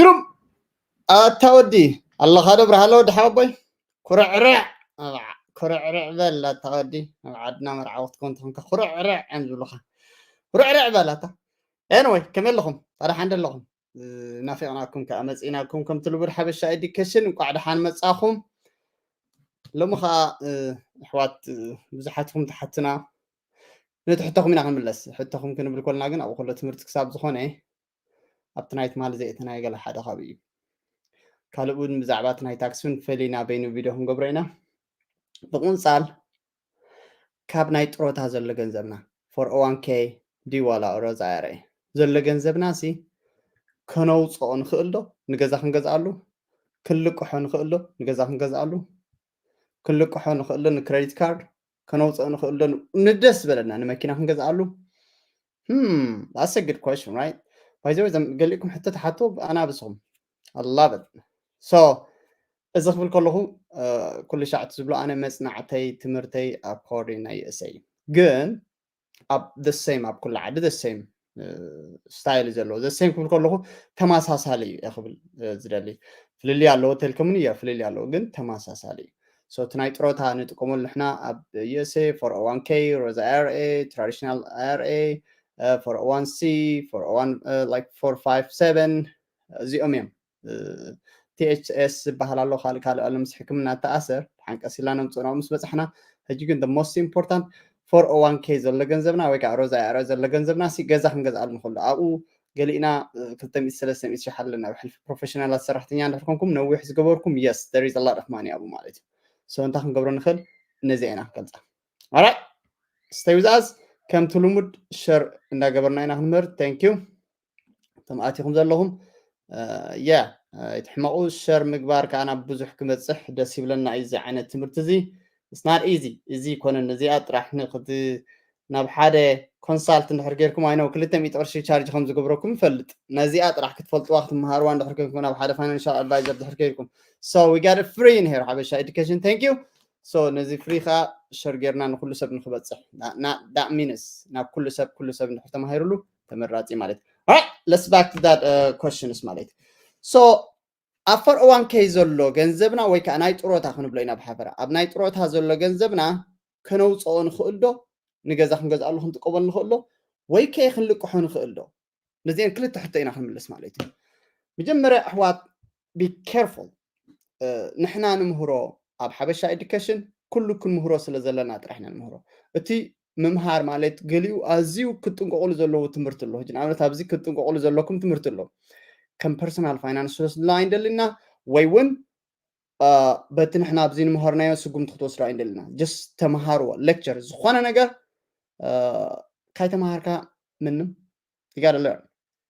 ግሩም። ኣታ ወዲ ኣለኻ ዶ ብርሃለ ወዲ ሓወቦይ? ኩርዕርዕ፣ ኩርዕርዕ በል ኣታ ወዲ። ኣብ ዓድና መርዓዊ ክትከውን ተኾንካ ኩርዕርዕ እዮም ዝብሉኻ። ኩርዕርዕ በል ኣታ። ኤንወይ ከመይ ኣለኹም? ታዲያ ሓንደ ኣለኹም? ናፊቕናኩም ከኣ መጺእናኩም። ከምቲ ልሙድ ሓበሻ ኤዲኬሽን እንቋዕ ደሓን መጻኹም። ሎሚ ኸኣ ኣሕዋት ብዙሓትኩም ትሓትና፣ ነቲ ሕቶኹም ኢና ክንምለስ። ሕቶኹም ክንብል ኮልና ግን ኣብኡ ከሎ ትምህርቲ ክሳብ ዝኾነ ኣብቲ ናይ ትማሊ ዘየእተናዮ ገለ ሓደ ካብ እዩ። ካልእ እውን ብዛዕባ እቲ ናይ ታክሲ እውን ፈሊና በይኑ ቪድዮ ክንገብሮ ኢና። ብቕንጻል ካብ ናይ ጥሮታ ዘሎ ገንዘብና ፎር ኦ ዋን ኬ ድዩ ዋላ ሮዝ ኣይ ኣር ኤ ዘሎ ገንዘብና ሲ ከነውፅኦ ንኽእል ዶ? ንገዛ ክንገዝኣሉ ክንልቅሖ ንኽእል ዶ? ንገዛ ክንገዝኣሉ ክንልቅሖ ንኽእል ዶ? ንክሬዲት ካርድ ከነውፅኦ ንኽእል ዶ? ንደስ ዝበለና ንመኪና ክንገዝኣሉ? Hmm, that's a good question, right? By the way, ገሊእኩም ሕቶ ተሓቶ ኣናብስኹም። I love it. So እዚ ክብል ከለኹ ኩሉ ሻዕ እቲ ዝብሎ ኣነ መፅናዕተይ ትምህርተይ ኣብ ኮርዲ ናይ ዩኤስኤ እዩ። ግን ኣብ the same ኣብ ኩሉ ዓዲ the same ስታይል እዩ ዘለዎ። The same ክብል ከለኹ ተመሳሳሊ እዩ እየ ክብል ዝደሊ። ፍልልይ ኣለዎ ተልከሙኒ እየ፣ ፍልልይ ኣለዎ ግን ተመሳሳሊ እዩ። So እቲ ናይ ጥሮታ ንጥቀመሉ ንሕና ኣብ ዩኤስኤ ፎር ኦ ዋን ኬ፣ ሮዝ ኣይ ኣር ኤ፣ ትራዲሽናል ኣይ ኣር ኤ፣ ፎር ኦ ዋን ሲ፣ ፎር ኦ ዋን like ፎር ፋይቭ ሰቨን እዚኦም እዮም። ቲ ኤች ኤስ ዝበሃል ኣሎ፣ ካልእ ካልእ ኣሎ ምስ ሕክምና እተኣሰር ሓንቀስ ኢልና ነምፅኦ ናብኡ ምስ በፃሕና። ሕጂ ግን the most important ፎር ኦ ዋን ኬ ዘሎ ገንዘብና ወይ ከዓ ሮዝ ኣይ ኣር ኤ ዘሎ ገንዘብና ሲ ገዛ ክንገዝኣሉ ንኽእሉ ኣብኡ ገሊእና ክልተ ሚእቲ ሰለስተ ሚእቲ ሺሕ ኣለና። ኣብ ሕልፊ ፕሮፌሽናላት ሰራሕተኛ እንድሕር ኮንኩም ነዊሕ ዝገበርኩም yes there is a lot of money ኣብኡ ማለት እዩ። So እንታይ ክንገብሮ ንኽእል ነዚ ኢና ክንገልፃ። Alright, stay with us። ከምቲ ልሙድ ሸር እንዳገበርና ኢና ክንምህር። Thank you። እቶም ኣቲኹም ዘለኹም የ ኣይትሕመቑ። ሸር ምግባር ከዓ ናብ ብዙሕ ክበፅሕ ደስ ይብለና እዩ። እዚ ዓይነት ትምህርቲ እዚ it's not easy። እዚ ይኮነን ነዚኣ ጥራሕ ንክት ናብ ሓደ ኮንሳልት እንድሕር ጌርኩም ኣይነው ክልተ ሚእቲ ቅርሺ ቻርጅ ከም ዝገብረኩም ይፈልጥ። ነዚኣ ጥራሕ ክትፈልጥዋ ክትመሃርዋ እንድሕር ኮይንኩም ናብ ሓደ ፋይናንሻል ኣድቫይዘር ድሕር ከይድኩም። So we got it free in here ሓበሻ ኤዱኬሽን። Thank you። So ነዚ ፍሪ ከዓ ሸር ጌርና ንኩሉ ሰብ ንክበፅሕ that means ናብ ኩሉ ሰብ ኩሉ ሰብ እንድሕር ተማሂሩሉ ተመራፂ ማለት። Alright, let's back to that questions ማለት። So ኣብ ፎር ኦ ዋን ኬ ዘሎ ገንዘብና ወይ ከዓ ናይ ጥሮታ ክንብሎ ኢና ብሓፈራ ኣብ ናይ ጥሮታ ዘሎ ገንዘብና ከነውፅኦ ንኽእል ዶ? ንገዛ ክንገዝኣሉ ክንጥቀመሉ ንኽእል ዶ? ወይ ከ ክንልቅሖ ንኽእል ዶ? ነዚአን ክልተ ሕቶ ኢና ክንምልስ ማለት እዩ። መጀመርያ ኣሕዋት be careful። ንሕና ንምህሮ ኣብ ሓበሻ ኤዱኬሽን ኩሉ ክንምህሮ ስለ ዘለና ጥራሕ ኢና ንምህሮ። እቲ ምምሃር ማለት ገሊኡ ኣዝዩ ክትጥንቀቁሉ ዘለዎ ትምህርቲ ኣሎ። ሕጂ ንኣብነት ኣብዚ ክትጥንቀቁሉ ዘለኩም ትምህርቲ ኣሎ። ከም ፐርሰናል ፋይናንስ ትወስድላ ኣይንደልና ወይ እውን በቲ ንሕና ኣብዚ ንምሃርናዮ ስጉምቲ ክትወስዶ ኣይንደልና። Just ተምሃርዎ። ሌክቸር ዝኾነ ነገር ካይተምሃርካ ምንም ይጋደለ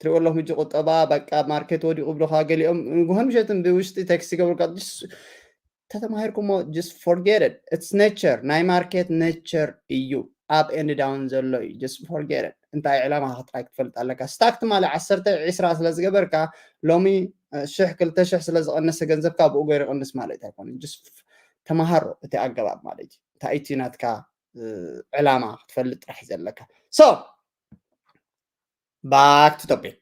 ትሪኦ ኣለኹም። ሕጂ ቁጠባ በቃ ማርኬት ወዲቑ ብሎኻ ገሊኦም ንጉሆን ምሸትን ብውሽጢ ቴክስት ይገብሩካ። ተተማሂርኩሞ just forget it. It's nature። ናይ ማርኬት ኔቸር እዩ። Up and down ዘሎ እዩ። Just forget it። እንታይ ዕላማ ጥራይ ክትፈልጥ ኣለካ። ስታክ ትማሊ ዓሰርተ ዒስራ ስለ ዝገበርካ ሎሚ ሽሕ ክልተ ሽሕ ስለ ዝቐነሰ ገንዘብካ ብኡ ገይሩ ይቐንስ ማለት ኣይኮነን። Just ተመሃሮ እቲ ኣገባብ ማለት እዩ። እንታይ እቲ ናትካ ዕላማ ክትፈልጥ ጥራሕ እዩ ዘለካ። So back to topic.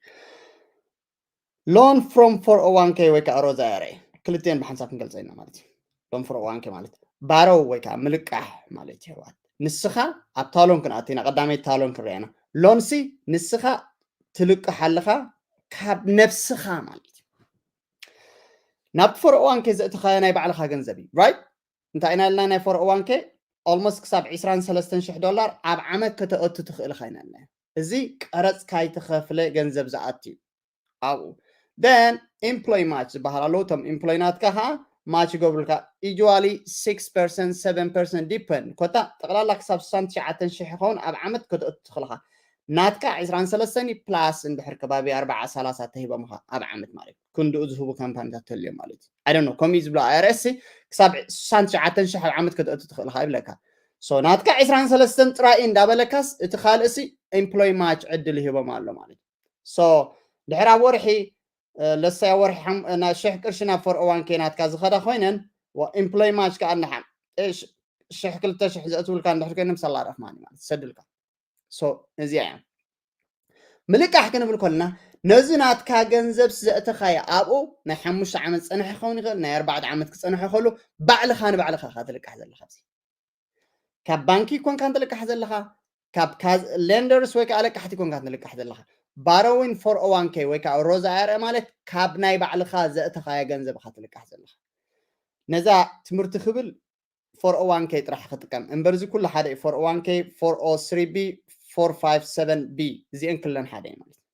Loan from ፎር ኦ ዋን ኬ ወይ ከዓ ሮዝ ኣይ ኣር ኤ ክልቲኤን ብሓንሳብ ክንገልፀ ኢና ማለት እዩ። Loan ፎር ኦ ዋን ኬ ማለት ባሮው ወይ ከዓ ምልቃሕ ማለት እዩ። ኣሕዋት ንስኻ ኣብ ታሎን ክንኣቲ ኢና። ቀዳመይ ታሎን ክንሪኣ ኢና። ሎን ሲ ንስኻ ትልቅሕ ኣለኻ ካብ ነብስኻ ማለት እዩ። ናብ ፎር ኦ ዋን ኬ ዘእትኻዮ ናይ ባዕልኻ ገንዘብ እዩ። ራይት? እንታይ ኢና ኢልና ናይ ፎር ኦ ዋን ኬ ኦልሞስት ክሳብ ዒስራን ሰለስተን ሽሕ ዶላር ኣብ ዓመት ከተእቱ ትኽእል ኢኻ ኢና ኢልና። እዚ ቀረፅ ካይተኸፍለ ገንዘብ ዝኣቱ እዩ ኣብኡ። Then employee match ዝበሃል ኣለዉ። እቶም employee ናትካ ከዓ ማች ይገብሩልካ። Usually six percent seven percent depend ኮታ ጠቕላላ ክሳብ ስሳን ትሽዓተን ሽሕ ይኸውን ኣብ ዓመት ከተእቱ ትኽእል ኢኻ። ናትካ ዒስራን ሰለስተን ፕላስ እንድሕር ከባቢ ኣርባዓ ሰላሳ ተሂቦምኻ ኣብ ዓመት ማለት እዩ። ክንድኡ ዝህቡ ካምፓኒታት ተልዮም ማለት እዩ። I don't know ከምኡ እዩ ዝብሎ ኣይ ኣር ኤስ ክሳብ ስሳን ትሽዓተን ሽሕ ኣብ ዓመት ከተእቱ ትኽእል ኢኻ ይብለካ። So ናትካ ዒስራን ሰለስተን ጥራይ እንዳበለካስ እቲ ካልእ ሲ employee match ዕድል ይህቦም ኣሎ ማለት እዩ። So ድሕር ኣብ ወርሒ ለሳይ ወርሒ ሽሕ ቅርሺ ናብ ፎር ኦ ዋን ኬ ናትካ ዝኸዳ ኮይነን employee match ከዓ እንድሓም ሽሕ ክልተ ሽሕ ዘእትውልካ እንድሕር ኮይነ ምሳላ ረፍ ማኒ ማለት ትሰድልካ። So እዚኣ እያ ምልቃሕ ክንብል ከለና ነዚ ናትካ ገንዘብ ዘእተኻዮ ኣብኡ ናይ ሓሙሽተ ዓመት ዝጸንሐ ክኸውን ይኽእል፣ ናይ ኣርባዕተ ዓመት ክጸንሐ ከሎ ባዕልኻ ንባዕልኻ ኢኻ ትልቃሕ ዘለኻ። ኣብዚ ካብ ባንኪ ኮንካ ትልቃሕ ዘለኻ፣ ካብ lenders ወይ ከዓ ለቃሕቲ ኮንካ ትልቃሕ ዘለኻ። Borrowing four oh one k ወይ ከዓ ሮዛ ኣይ ኣር ኤ ማለት ካብ ናይ ባዕልኻ ዘእተኻዮ ገንዘብ ኢኻ ትልቃሕ ዘለኻ። ነዛ ትምህርቲ ክብል four oh one k ጥራሕ ክጥቀም እምበር፣ እዚ ኩሉ ሓደ እዩ። Four oh one k፣ four oh three b፣ four five seven b፣ እዚአን ክለን ሓደ እዩ ማለት እዩ።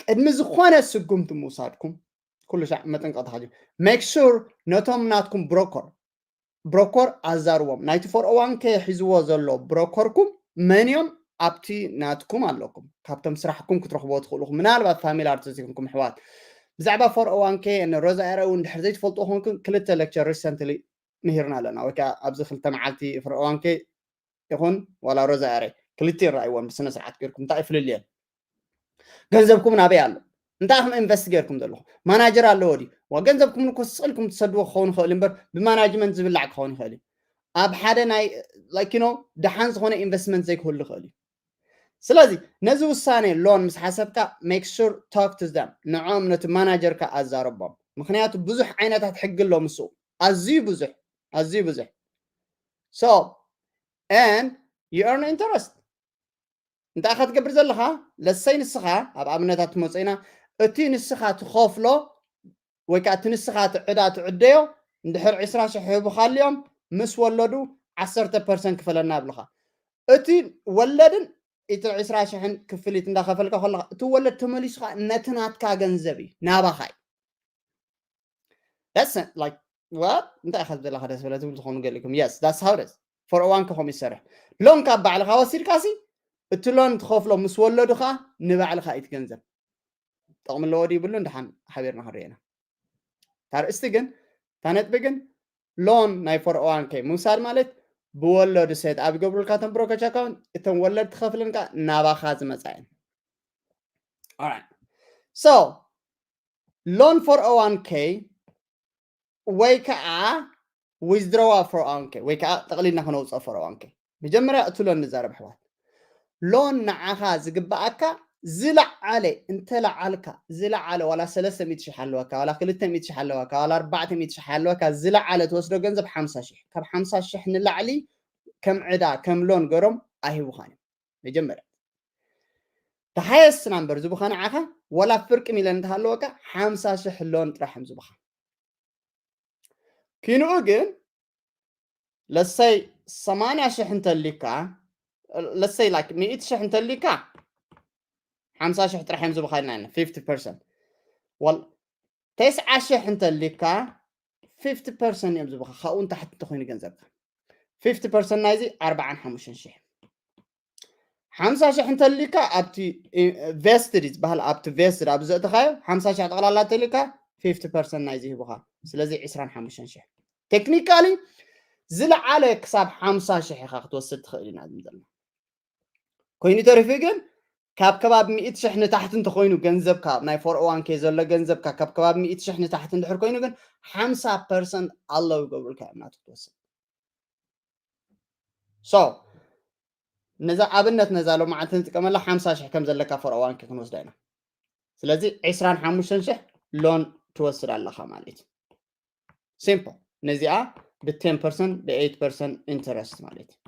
ቅድሚ ዝኾነ ስጉምቲ ምውሳድኩም ኩሉ ሻዕ መጠንቀቕታ ሓዙ። Make sure ነቶም ናትኩም ብሮከር ብሮከር ኣዛርቦም። ናይቲ four oh one k ሒዝዎ ዘሎ ብሮከርኩም መን እዮም? ኣብቲ ናትኩም ኣለኩም። ካብቶም ስራሕኩም ክትረኽብዎ ትኽእሉ ኢኹም። ምናልባት ፋሚላር ተዘይኮንኩም ኣሕዋት፣ ብዛዕባ four oh one k ን ሮዛ ኣይ ኣር ኤ እውን ድሕር ዘይትፈልጡ ኮንኩም፣ ክልተ ሌክቸር ሪሰንትሊ ምሂርና ኣለና። ወይ ከዓ ኣብዚ ክልተ መዓልቲ four oh one k ይኹን ዋላ ሮዛ ኣይ ኣር ኤ ክልቲኡ ረኣይዎም ብስነ ስርዓት ገይርኩም እንታይ እዩ ፍልልየን? ገንዘብኩም ናበይ ኣሎ? እንታይ ኢኹም ኢንቨስት ገይርኩም ዘለኹም? ማናጀር ኣለዎ ድዩ? ዋ ገንዘብኩም እኮ ስቕ ኢልኩም ትሰድዎ ክኸውን ይኽእል እምበር ብማናጅመንት ዝብላዕ ክኸውን ይኽእል እዩ። ኣብ ሓደ ናይ like you know ደሓን ዝኾነ ኢንቨስትመንት ዘይክህሉ ይኽእል እዩ። ስለዚ ነዚ ውሳኔ ሎን ምስ ሓሰብካ make sure talk to them፣ ንዕኦም ነቲ ማናጀርካ ኣዛረቦም። ምኽንያቱ ብዙሕ ዓይነታት ሕጊ ኣሎ ምስኡ፣ ኣዝዩ ብዙሕ፣ ኣዝዩ ብዙሕ። So and you earn interest። እንታይ ኢኻ ትገብር ዘለኻ? ለሰይ ንስኻ ኣብ ኣብነታት ትመጾ ኢና፣ እቲ ንስኻ ትኸፍሎ ወይ ከዓ እቲ ንስኻ እቲ ዕዳ ትዕደዮ እንድሕር ዕስራ ሽሕ ሂቡኻ ኣልዮም ምስ ወለዱ ዓሰርተ ፐርሰንት ክፈለና ይብሉኻ። እቲ ወለድን እቲ ዕስራ ሽሕን ክፍሊት እንዳኸፈልካ ከለኻ እቲ ወለድ ተመሊሱ ኸዓ ነቲ ናትካ ገንዘብ እዩ፣ ናባኻ እዩ። That's it. Like what? እንታይ ኢኻ ዘለኻ ደስ በለ ትብል ዝኾኑ ገሊኩም። Yes, that's how it is. Four oh one k ከምኡ ይሰርሕ። ሎን ካብ ባዕልኻ ወሲድካ ሲ እቲ ሎን ትኸፍሎ ምስ ወለዱ ኸዓ ንባዕልኻ እዩ እቲ ገንዘብ። ጥቕሚ ኣለዎ ድዩ ይብሉን ደሓን ሓቢርና ክንሪኦ ኢና። እታ ርእስቲ ግን እታ ነጥቢ ግን ሎን ናይ four oh one k ምውሳድ ማለት ብወለዱ ሴት ኣብ ይገብሩልካ እቶም ብሮከች ኣካውንት እቶም ወለድ ትኸፍልን ከዓ ናባኻ ዝመፃ እየን። Alright. So ሎን four oh one k ወይ ከዓ withdrawal four oh one k ወይ ከዓ ጠቕሊልና ክነውፅኦ four oh one k። መጀመርያ እቲ ሎን ንዛረብ ኣሕዋት። ሎን ንዓኻ ዝግባኣካ ዝለዓለ እንተለዓልካ ዝለዓለ ዋላ ሰለስተ ሚእቲ ሽሕ ኣለዋካ ዋላ ክልተ ሚእቲ ሽሕ ኣለዋካ ዋላ ኣርባዕተ ሚእቲ ሽሕ ኣለዋካ ዝለዓለ ትወስዶ ገንዘብ ሓምሳ ሽሕ፣ ካብ ሓምሳ ሽሕ ንላዕሊ ከም ዕዳ ከም ሎን ገሮም ኣይህቡኻን እዮም። መጀመርያ the highest number ዝቡኻ ንዓኻ ዋላ ፍርቂ ሚልዮን እንተሃለወካ ሓምሳ ሽሕ ሎን ጥራሕ እዮም ዝቡኻ። ኪንኡ ግን ለሰይ ሰማንያ ሽሕ እንተሊካ ለሰይ like ሚእቲ ሽሕ እንተሊካ ሓምሳ ሽሕ ጥራሕ እዮም ዝቡኻ ኢልና ኢና። ፊፍቲ ፐርሰንት ወል ተስዓ ሽሕ እንተሊካ ፊፍቲ ፐርሰንት እዮም ዝቡኻ። ካብኡ ንታሕቲ እንተኮይኑ ገንዘብካ ፊፍቲ ፐርሰንት ናይዚ ኣርባዓን ሓሙሽተን ሽሕ። ሓምሳ ሽሕ እንተሊካ ኣብቲ ቬስትድ ዝበሃል ኣብቲ ቬስትድ ኣብ ዘእተኻዮ ሓምሳ ሽሕ ጠቕላላ እንተሊካ ፊፍቲ ፐርሰንት ናይዚ ሂቡኻ። ስለዚ ዕስራን ሓሙሽተን ሽሕ። ቴክኒካሊ ዝለዓለ ክሳብ ሓምሳ ሽሕ ኢኻ ክትወስድ ትኽእል ኢና ዝብል ዘለና። ኮይኑ ተሪፉ ግን ካብ ከባቢ ሚእቲ ሽሕ ንታሕቲ እንተኮይኑ ገንዘብካ ናይ four oh one k ዘሎ ገንዘብካ ካብ ከባቢ ሚእቲ ሽሕ ንታሕቲ እንድሕር ኮይኑ ግን ሓምሳ ፐርሰንት ኣለዉ ይገብሩልካ እዮም ናቱ ክትወስድ። So ነዛ ኣብነት ነዛ ሎማዓንቲ ንጥቀመላ ሓምሳ ሽሕ ከም ዘለካ four oh one k ክንወስዳ ኢና። ስለዚ ዕስራን ሓሙሽተን ሽሕ ሎን ትወስድ ኣለኻ ማለት እዩ። ሲምፕል። ነዚኣ ብ ten percent ብ eight percent ኢንተረስት ማለት እዩ።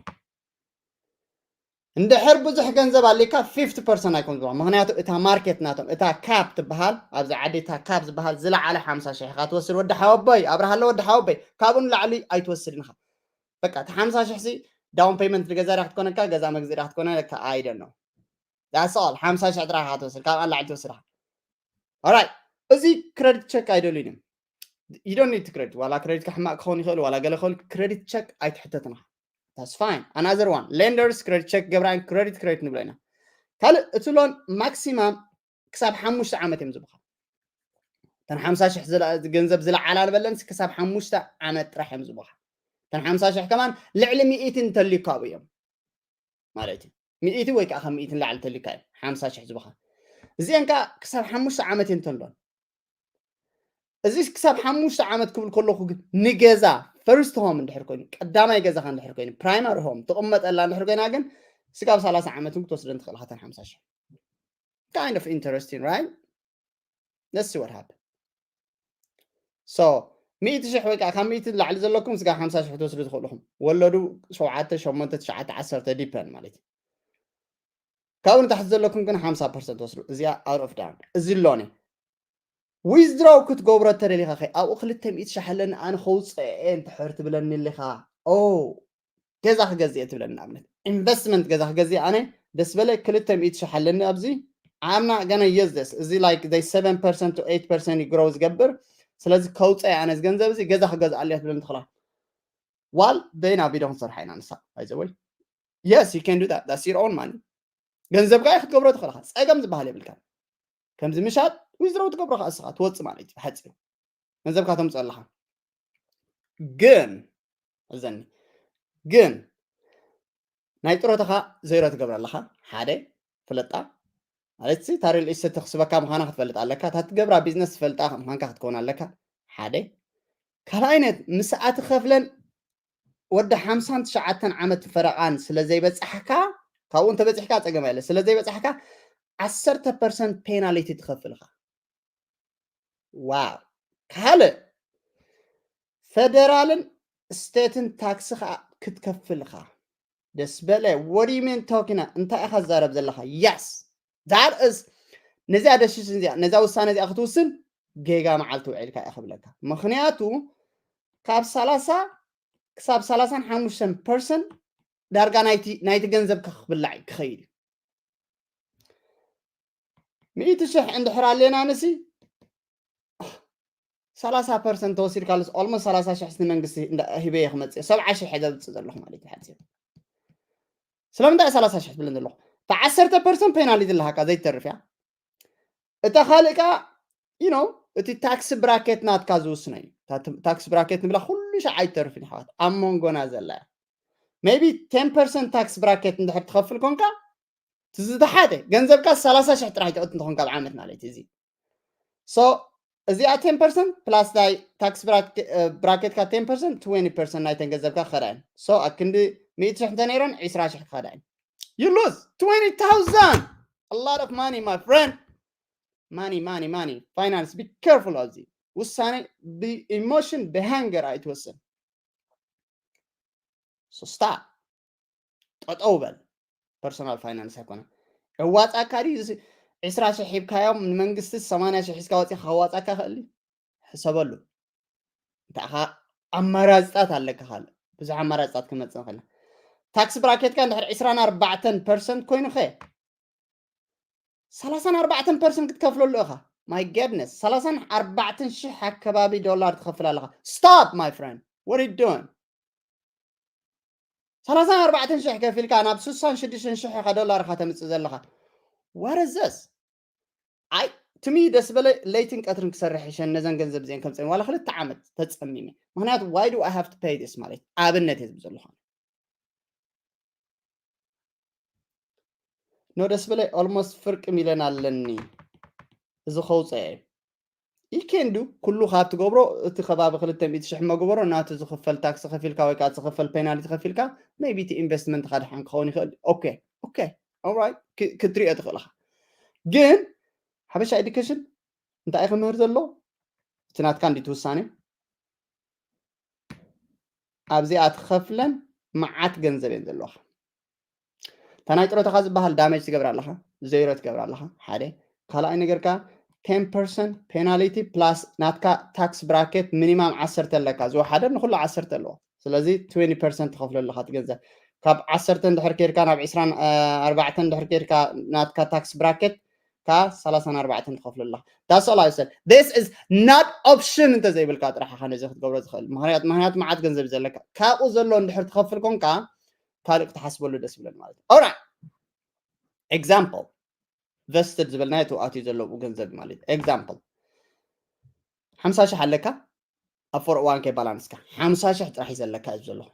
እንድሕር ብዙሕ ገንዘብ ኣሊካ ፊፍቲ ፐርሰንት ኣይኮን ዝበሃል። ምክንያቱ እታ ማርኬት ናቶም እታ ካፕ ትበሃል ኣብዚ ዓዲ እታ ካፕ ዝበሃል ዝለዓለ ሓምሳ ሽሕ ኢኻ ትወስድ። ወዲ ሓወቦይ ኣብርሃለ ወዲ ሓወቦይ ካብኡ ንላዕሊ ኣይትወስድን ኢኻ። በቃ እቲ ሓምሳ ሽሕ ሲ ዳውን ፔመንት ንገዛ ዳ ክትኮነካ ገዛ መግዝእ ዳ ክትኮነካ ኣይደኖ ዳስል ሓምሳ ሽሕ ጥራሕ ኢኻ ትወስድ። ካብ ኣላዕሊ ትወስድ ኢኻ። Alright፣ እዚ ክረዲት ቸክ ኣይደልዩን እዮም። You don't need to credit። ዋላ ክረዲትካ ሕማቅ ክኸውን ይኽእል ዋላ ገለ ክኸውን ክረዲት ቸክ ኣይትሕተትን ኢኻ። That's fine. Another one, lenders credit check ገብራን ክረዲት ክረዲት ንብሎ ኢና። ካልእ እቲ ሎን ማክሲማም ክሳብ ሓሙሽተ ዓመት እዮም ዝቡኻ። እተን ሓምሳ ሽሕ ዝለ- ገንዘብ ዝለዓላ ንበለን ክሳብ ሓሙሽተ ዓመት ጥራሕ እዮም ዝቡኻ። እተን ሓምሳ ሽሕ ከማን ልዕሊ ሚእቲ እንተልዩ ካብኡ እዮም ማለት እዩ። ሚእቲ ወይ ከዓ ካብ ሚእቲ ንላዕሊ ተልካ እዩ ሓምሳ ሽሕ ዝቡኻ። እዚአን ከዓ ክሳብ ሓሙሽተ ዓመት እየን ተሎን። እዚ ክሳብ ሓሙሽተ ዓመት ክብል ከለኹ ግን ንገዛ ፈርስት ሆም እንድሕር ኮይኑ ቀዳማይ ገዛኻ እንድሕር ኮይኑ ፕራይማሪ ሆም ትቕመጠላ እንድሕር ኮይና ግን ስጋብ ሰላሳ ዓመት እውን ክትወስደን ትኽእል ኢኻ እተን ሓምሳ ሽሕ። Kind of interesting, right? Let's see what happen. So ሚእቲ ሽሕ ወይ ከዓ ካብ ሚእቲ ንላዕሊ ዘለኩም ስጋ ሓምሳ ሽሕ ትወስዱ ትኽእሉ ኢኹም። ወለዱ ሸውዓተ ሸሞንተ ትሽዓተ ዓሰርተ ዲፐን ማለት እዩ። ካብኡ ንታሕቲ ዘለኩም ግን ሓምሳ ፐርሰንት ትወስዱ። እዚኣ out of down እዚ ኣሎኒ። ዊዝድሮው ክትገብሮ ተደሊኻ ኸ ኣብኡ ክልተ ሚእቲ ሽሕ ኣለኒ ኣነ ከውፅአ እየ እንድሕር ትብለኒ ኣለኻ። ኦ ገዛ ክገዝእ እየ ትብለኒ። ንኣብነት ኢንቨስትመንት ገዛ ክገዝእ ኣነ ደስ በለ ክልተ ሚእቲ ሽሕ ኣለኒ ኣብዚ I'm not gonna use this እዚ like they seven percent to eight percent grow ዝገብር። ስለዚ ከውፅአ ኣነ እዚ ገንዘብ እዚ ገዛ ክገዝእ ኣለየ ትብለኒ ትኽላ። ዋል ደይና ቪድዮ ክንሰርሓ ኢና ንሳ ባይዘወይ። Yes, you can do that, that's your own money። ገንዘብካ ክትገብሮ ትኽእልኻ። ፀገም ዝበሃል የብልካ። ከምዚ ምሻጥ ዊዝድሮው ትገብሮ ከዓ እስኻ ትወፅእ ማለት እዩ። ሓፂሩ ገንዘብካ ተምፅእ ኣለኻ። ግን እዘኒ ግን ናይ ጥሮታኻ ዘይሮ ትገብረ ኣለኻ። ሓደ ፍለጣ ማለት ሲ ታሪል ኢሰ ተኽስበካ ምዃና ክትፈልጥ ኣለካ። እታ ትገብራ ቢዝነስ ትፈልጣ ምዃንካ ክትከውን ኣለካ። ሓደ ካልኣይነት ምስ ኣትኸፍለን ወዲ ሓምሳን ትሽዓተን ዓመት ፈረቓን ስለ ዘይበጻሕካ ካብኡ እንተበጺሕካ ጸገም ኣለ ስለ ዘይበጻሕካ ዓሰርተ ፐርሰንት ፔናሊቲ ትኸፍልኻ። ዋው ካልእ ፈደራልን ስቴትን ታክሲ ከዓ ክትከፍልኻ ደስ በለ ወዲሜን ቶኪና እንታይ ኢኻ ዛረብ ዘለኻ? Yes that is ነዚኣ ደሽሽን እዚኣ ነዛ ውሳነ እዚኣ ክትውስን ጌጋ መዓልቲ ውዒልካ እየ ክብለካ። ምክንያቱ ካብ ሰላሳ ክሳብ ሰላሳን ሓሙሽተን ፐርሰንት ዳርጋ ናይቲ ናይቲ ገንዘብካ ክብላዕ እዩ ክኸይድ እዩ። ሚእቲ ሽሕ እንድሕር ኣለና ንሲ ሰላሳ ፐርሰንት ተወሲድካ ኣለስ ኦልሞስት ሰላሳ ሽሕ ንመንግስቲ ሂበ እየ ክመፅእ ሰብዓ ሽሕ እየ ዘብፅእ ዘለኹ ማለት እዩ። ሓፂር ስለምንታይ ሰላሳ ሽሕ ትብለን ዘለኹ? እታ ዓሰርተ ፐርሰንት ፔናሊቲ ኣለሃካ ዘይትተርፍ እያ። እታ ካልእ ከዓ you know እቲ ታክሲ ብራኬት ናትካ ዝውስኖ እዩ። ታክሲ ብራኬት ንብላ ኩሉ ሻዕ ኣይትተርፍን ይሓዋት ኣብ መንጎና ዘላ እያ። Maybe ten percent ታክሲ ብራኬት እንድሕር ትኸፍል ኮንካ እቲ ዝተሓተ ገንዘብካ ሰላሳ ሽሕ ጥራሕ ይተእት እንተኾንካ ኣብ ዓመት ማለት እዩ። እዚ so እዚኣ ten percent plus ናይ ታክስ ብራኬትካ ten percent twenty percent ናይተን ገንዘብካ ክኸዳ እየን። So ኣብ ክንዲ ሚእቲ ሽሕ እንተነይረን ዕስራ ሽሕ ክኸዳ እየን። You lose twenty thousand. A lot of money, my friend. Money, money, money. Finance, be careful ኣብዚ ውሳነ ብኢሞሽን ብሃንገር ኣይትወስን። So stop. ጠጠው በል። ፐርሶናል ፋይናንስ ኣይኮነ እዋፃካ ድዩ? ዕስራ ሽሕ ሂብካዮም ንመንግስቲ ሰማንያ ሽሕ ሒዝካ ወፂኻ ከዋፃካ ክእል ሕሰበሉ። እንታይ ኻ ኣማራፅታት ኣለካ ካልእ ብዙሕ ኣማራፅታት ክመፅእ ንኽእል። ታክስ ብራኬትካ እንድሕር ዕስራን ኣርባዕተን ፐርሰንት ኮይኑ ኸ ሰላሳን ኣርባዕተን ፐርሰንት ክትከፍለሉ ኢኻ። My goodness ሰላሳን ኣርባዕተን ሽሕ ኣከባቢ ዶላር ትኸፍል ኣለኻ። Stop my friend, what are you doing? ሰላሳን ኣርባዕተን ሽሕ ከፊልካ ናብ ስሳን ሽዱሽተን ሽሕ ኢኻ ዶላር ኢኻ ተምፅእ ዘለኻ። What is this? ኣይ ትሚ ደስ በለ ለይትን ቀትርን ክሰርሕ ይሸን ነዘን ገንዘብ እዚአን ከምፀን ዋላ ክልተ ዓመት ተፀሚመ። ምክንያቱ why do I have to pay this ማለት ኣብነት እየ ዝብ ዘለኹ። ኖ ደስ በለ ኦልሞስት ፍርቂ ሚለን ኣለኒ እዚ ከውፀ እየ። ይኬንዱ ኩሉ ካብ ትገብሮ እቲ ከባቢ ክልተ ሚእቲ ሽሕ መግበሮ ናቱ ዝኽፈል ታክሲ ከፊልካ ወይ ከዓ ዝኽፈል ፔናልቲ ከፊልካ maybe እቲ ኢንቨስትመንት ካ ድሓን ክኸውን ይኽእል። ኦኬ ኦኬ ኦራይት ክትሪኦ ትኽእል ኢኻ። ግን ሓበሻ ኤዱኬሽን እንታይ ክምህር ዘሎ እቲ ናትካ እንዲት ውሳኔ ኣብዚኣ ትኸፍለን መዓት ገንዘብ እየን ዘለዋኻ። እታ ናይ ጥሮታኻ ዝበሃል ዳሜጅ ትገብር ኣለኻ፣ ዜሮ ትገብር ኣለኻ። ሓደ ካልኣይ ነገርካ ten percent ፔናሊቲ ፕላስ ናትካ ታክስ ብራኬት ሚኒማም ዓሰርተ ኣለካ። ዝወሓደ ንኩሉ ዓሰርተ ኣለዎ። ስለዚ twenty percent ትኸፍሎ ኣለኻ እቲ ገንዘብ ካብ ዓሰርተ እንድሕር ኬድካ ናብ ዕስራን ኣርባዕተን እንድሕር ኬድካ ናትካ ታክስ ብራኬት ካ ሰላሳን ኣርባዕተን ትኸፍሎ ኣለኻ። That's all I said. This is not option እንተ ዘይብልካ ጥራሕ ኢኻ ነዚ ክትገብሮ ዝኽእል። ምኽንያቱ ምኽንያቱ መዓት ገንዘብ እዩ ዘለካ። ካብኡ ዘሎ እንድሕር ትኸፍል ኮንካ ካልእ ክትሓስበሉ ደስ ይብለኒ ማለት እዩ። Alright. Example. ቨስትድ ዝበልናዮ እቲ ኣትዩ ዘሎ ገንዘብ ማለት እዩ። Example. ሓምሳ ሽሕ ኣለካ ኣብ ፎር ኦ ዋን ኬ ባላንስካ ሓምሳ ሽሕ ጥራሕ እዩ ዘለካ እዩ ዘለኹ።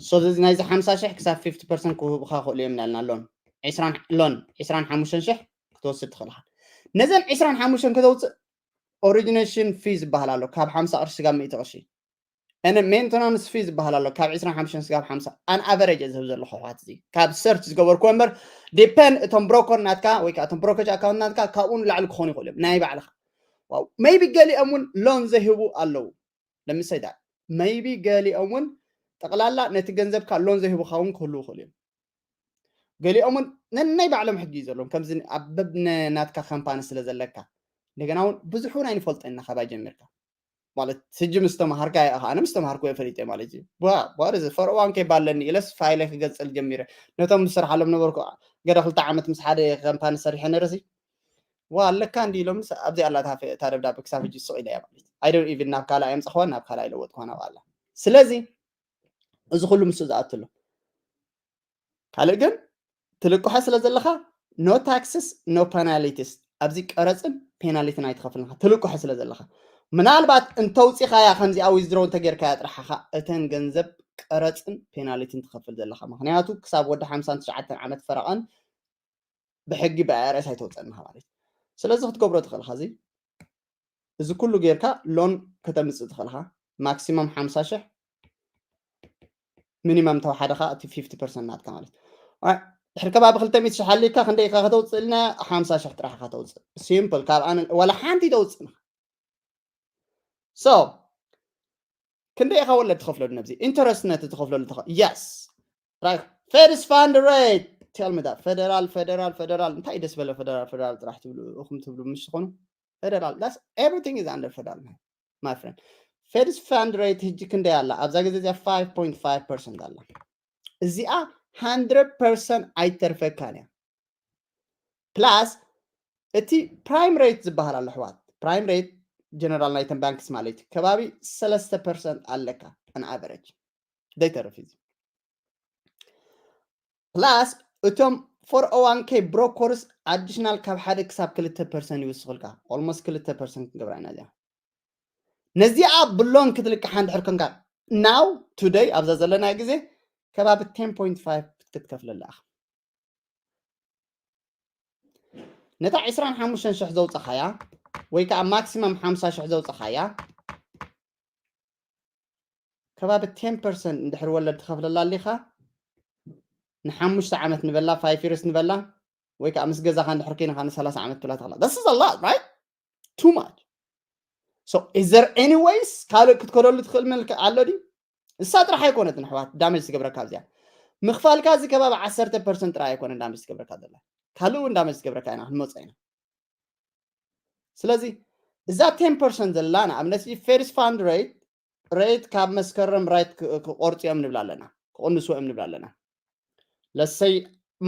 So እዚ ናይዚ ሓምሳ ሽሕ ክሳብ ፊፍቲ ፐርሰንት ክህቡኻ ክእሉ እዮም እናልና ሎን ዕስራን ሎን ዕስራን ሓሙሽተን ሽሕ ክትወስድ ትኽእል ኢኻ። ነዘን ዕስራን ሓሙሽተን ከተውፅእ ኦሪጂኔሽን ፊ ዝበሃል ኣሎ ካብ ሓምሳ ቅርሺ ስጋብ ሚእቲ ቅርሺ። ን maintenance fee ዝበሃል ኣሎ ካብ ዕስራን ሓሙሽተን ስጋብ ሓምሳ ኣን ኣቨሬጅ ዝህብ ዘለኹ ኣሕዋት፣ እዚ ካብ ሰርች ዝገበርኩ እምበር ዲፐንድ እቶም ብሮከር ናትካ ወይ ከዓ እቶም ብሮከጅ ኣካውንት ናትካ ካብኡ ንላዕሊ ክኾኑ ይኽእሉ እዮም ናይ ባዕልኻ። ሜይቢ ገሊኦም እውን ሎን ዘይህቡ ኣለዉ። ለምሳሌ ሜይቢ ገሊኦም እውን ጠቕላላ ነቲ ገንዘብካ ሎን ዘይህቡኻ እውን ክህልዉ ይኽእሉ እዮም። ገሊኦም እውን ነናይ ባዕሎም ሕጊ እዩ ዘለዎም። ከምዚ ኣብ በብ ናትካ ካምፓኒ ስለ ዘለካ እንደገና እውን ብዙሕ እውን ኣይንፈልጦ ኢና ካባይ ጀሚርካ ማለት ሕጂ ምስ ተምሃርካ ኣነ ምስ ተምሃርኩ እየ ፈሊጠ ማለት እዩ። ዋ ዋ እዚ ፈርዋን ከይባለኒ ኢለስ ፋይለ ክገጽል ጀሚረ። ነቶም ዝሰርሓሎም ነበርኩ ገደ ክልተ ዓመት ምስ ሓደ ካምፓኒ ሰሪሐ ነረሲ ዋ ኣለካ እንዲ ኢሎም ኣብዚ ኣላ እታ ደብዳቤ ክሳብ ሕጂ ስቕ ኢለ እያ ማለት እዩ። ኣይደን ኢቭን ናብ ካልእ ኣየምፀኽዋን ናብ ካልእ ኣይለወጥኳን ኣብ ኣላ። ስለዚ እዚ ኩሉ ምስ ዝኣትሎ ካልእ ግን ትልቅሖ ስለ ዘለኻ no taxes no penalties፣ ኣብዚ ቀረፅን ፔናሊትን ኣይትኸፍልንኻ ትልቅሖ ስለ ዘለኻ። ምናልባት እንተውፂኻያ ከምዚኣ ዊዝድሮ እንተጌርካያ ጥራሕኻ እተን ገንዘብ ቀረፅን ፔናሊትን ትኸፍል ዘለኻ። ምክንያቱ ክሳብ ወዲ ሓምሳን ትሽዓተን ዓመት ፈረቐን ብሕጊ ብኣይኣርኤስ ኣይተውፀእንኻ ማለት እዩ። ስለዚ ክትገብሮ ትኽእል ኻ እዚ እዚ ኩሉ ጌርካ ሎን ከተምፅእ ትኽእል ኻ። ማክሲመም ሓምሳ ሽሕ፣ ሚኒመም ተወሓደ ኻ እቲ ፊፍቲ ፐርሰንት ናትካ ማለት እዩ። ድሕሪ ከባቢ ክልተ ሚእቲ ሽሕ ሃሊካ ክንደይ ኢኻ ከተውፅእ ኢልና ሓምሳ ሽሕ ጥራሕ ኢኻ ተውፅእ። ሲምፕል ካብ ኣነ ዋላ ሓንቲ ተውፅእ። ሶ ክንደይ ኢኻ ወለድ ትኸፍለሉ ነብዚ ኢንተረስት ነቲ ትኸፍለሉ ትኸ yes right። Fed's fund rate tell me that federal federal federal እንታይ ደስ በለ federal federal ጥራሕ ትብሉ እኹም ትብሉ ምሽ ትኾኑ federal that's everything is under federal my friend። Fed's fund rate ህጂ ክንደይ ኣላ ኣብዛ ግዜ እዚኣ five point five percent ኣላ። እዚኣ hundred percent ኣይተርፈካን እያ። ፕላስ እቲ ፕራይም ሬት ዝበሃል ኣሎ ኣሕዋት ፕራይም ሬት ጀነራል ናይተን ባንክስ ማለት እዩ ከባቢ ሰለስተ ፐርሰንት ኣለካ ኣን ኣቨሬጅ ዘይተርፍ እዩ። ፕላስ እቶም four oh one k ብሮከርስ ኣዲሽናል ካብ ሓደ ክሳብ ክልተ ፐርሰንት ይውስኹልካ። ኦልሞስት ክልተ ፐርሰንት ክንገብራ ኢና እዚኣ። ነዚኣ ብሎን ክትልቅሓ እንድሕር ኮንካ ናው ቱደይ ኣብዛ ዘለና ግዜ ከባቢ ten point five ክትከፍለላ ኢኻ። ነታ ዕስራን ሓሙሽተን ሽሕ ዘውፀኻያ ወይ ከዓ ማክሲመም ሓምሳ ሽሕ ዘውፀኻያ ከባቢ ten percent እንድሕር ወለድ ትኸፍለላ ኣሊኻ ንሓሙሽተ ዓመት ንበላ five years ንበላ ወይ ከዓ ምስ ገዛኻ እንድሕር ኮይንኻ ንሰላሳ ዓመት ትብላ ትኽእላ። This is a lot, right? Too much. So is there any ways ካልእ ክትከደሉ ትኽእል መልክዕ ኣሎ ድዩ? እሳ ጥራሕ ኣይኮነትን ኣሕዋት ዳመጅ ትገብረካ ኣብዚኣ ምኽፋልካ እዚ ከባቢ ዓሰርተ ፐርሰንት ጥራሕ ኣይኮነን ዳመጅ ትገብረካ ዘላ ካልእ እውን ዳመጅ ትገብረካ ኢና ክንመፅእ ኢና። ስለዚ እዛ ten percent ዘላ ንኣብነት Fed's fund rate rate ካብ መስከረም ራይት ክቆርፁ እዮም ንብል ኣለና ክቕንሱ እዮም ንብል ኣለና። ለሰይ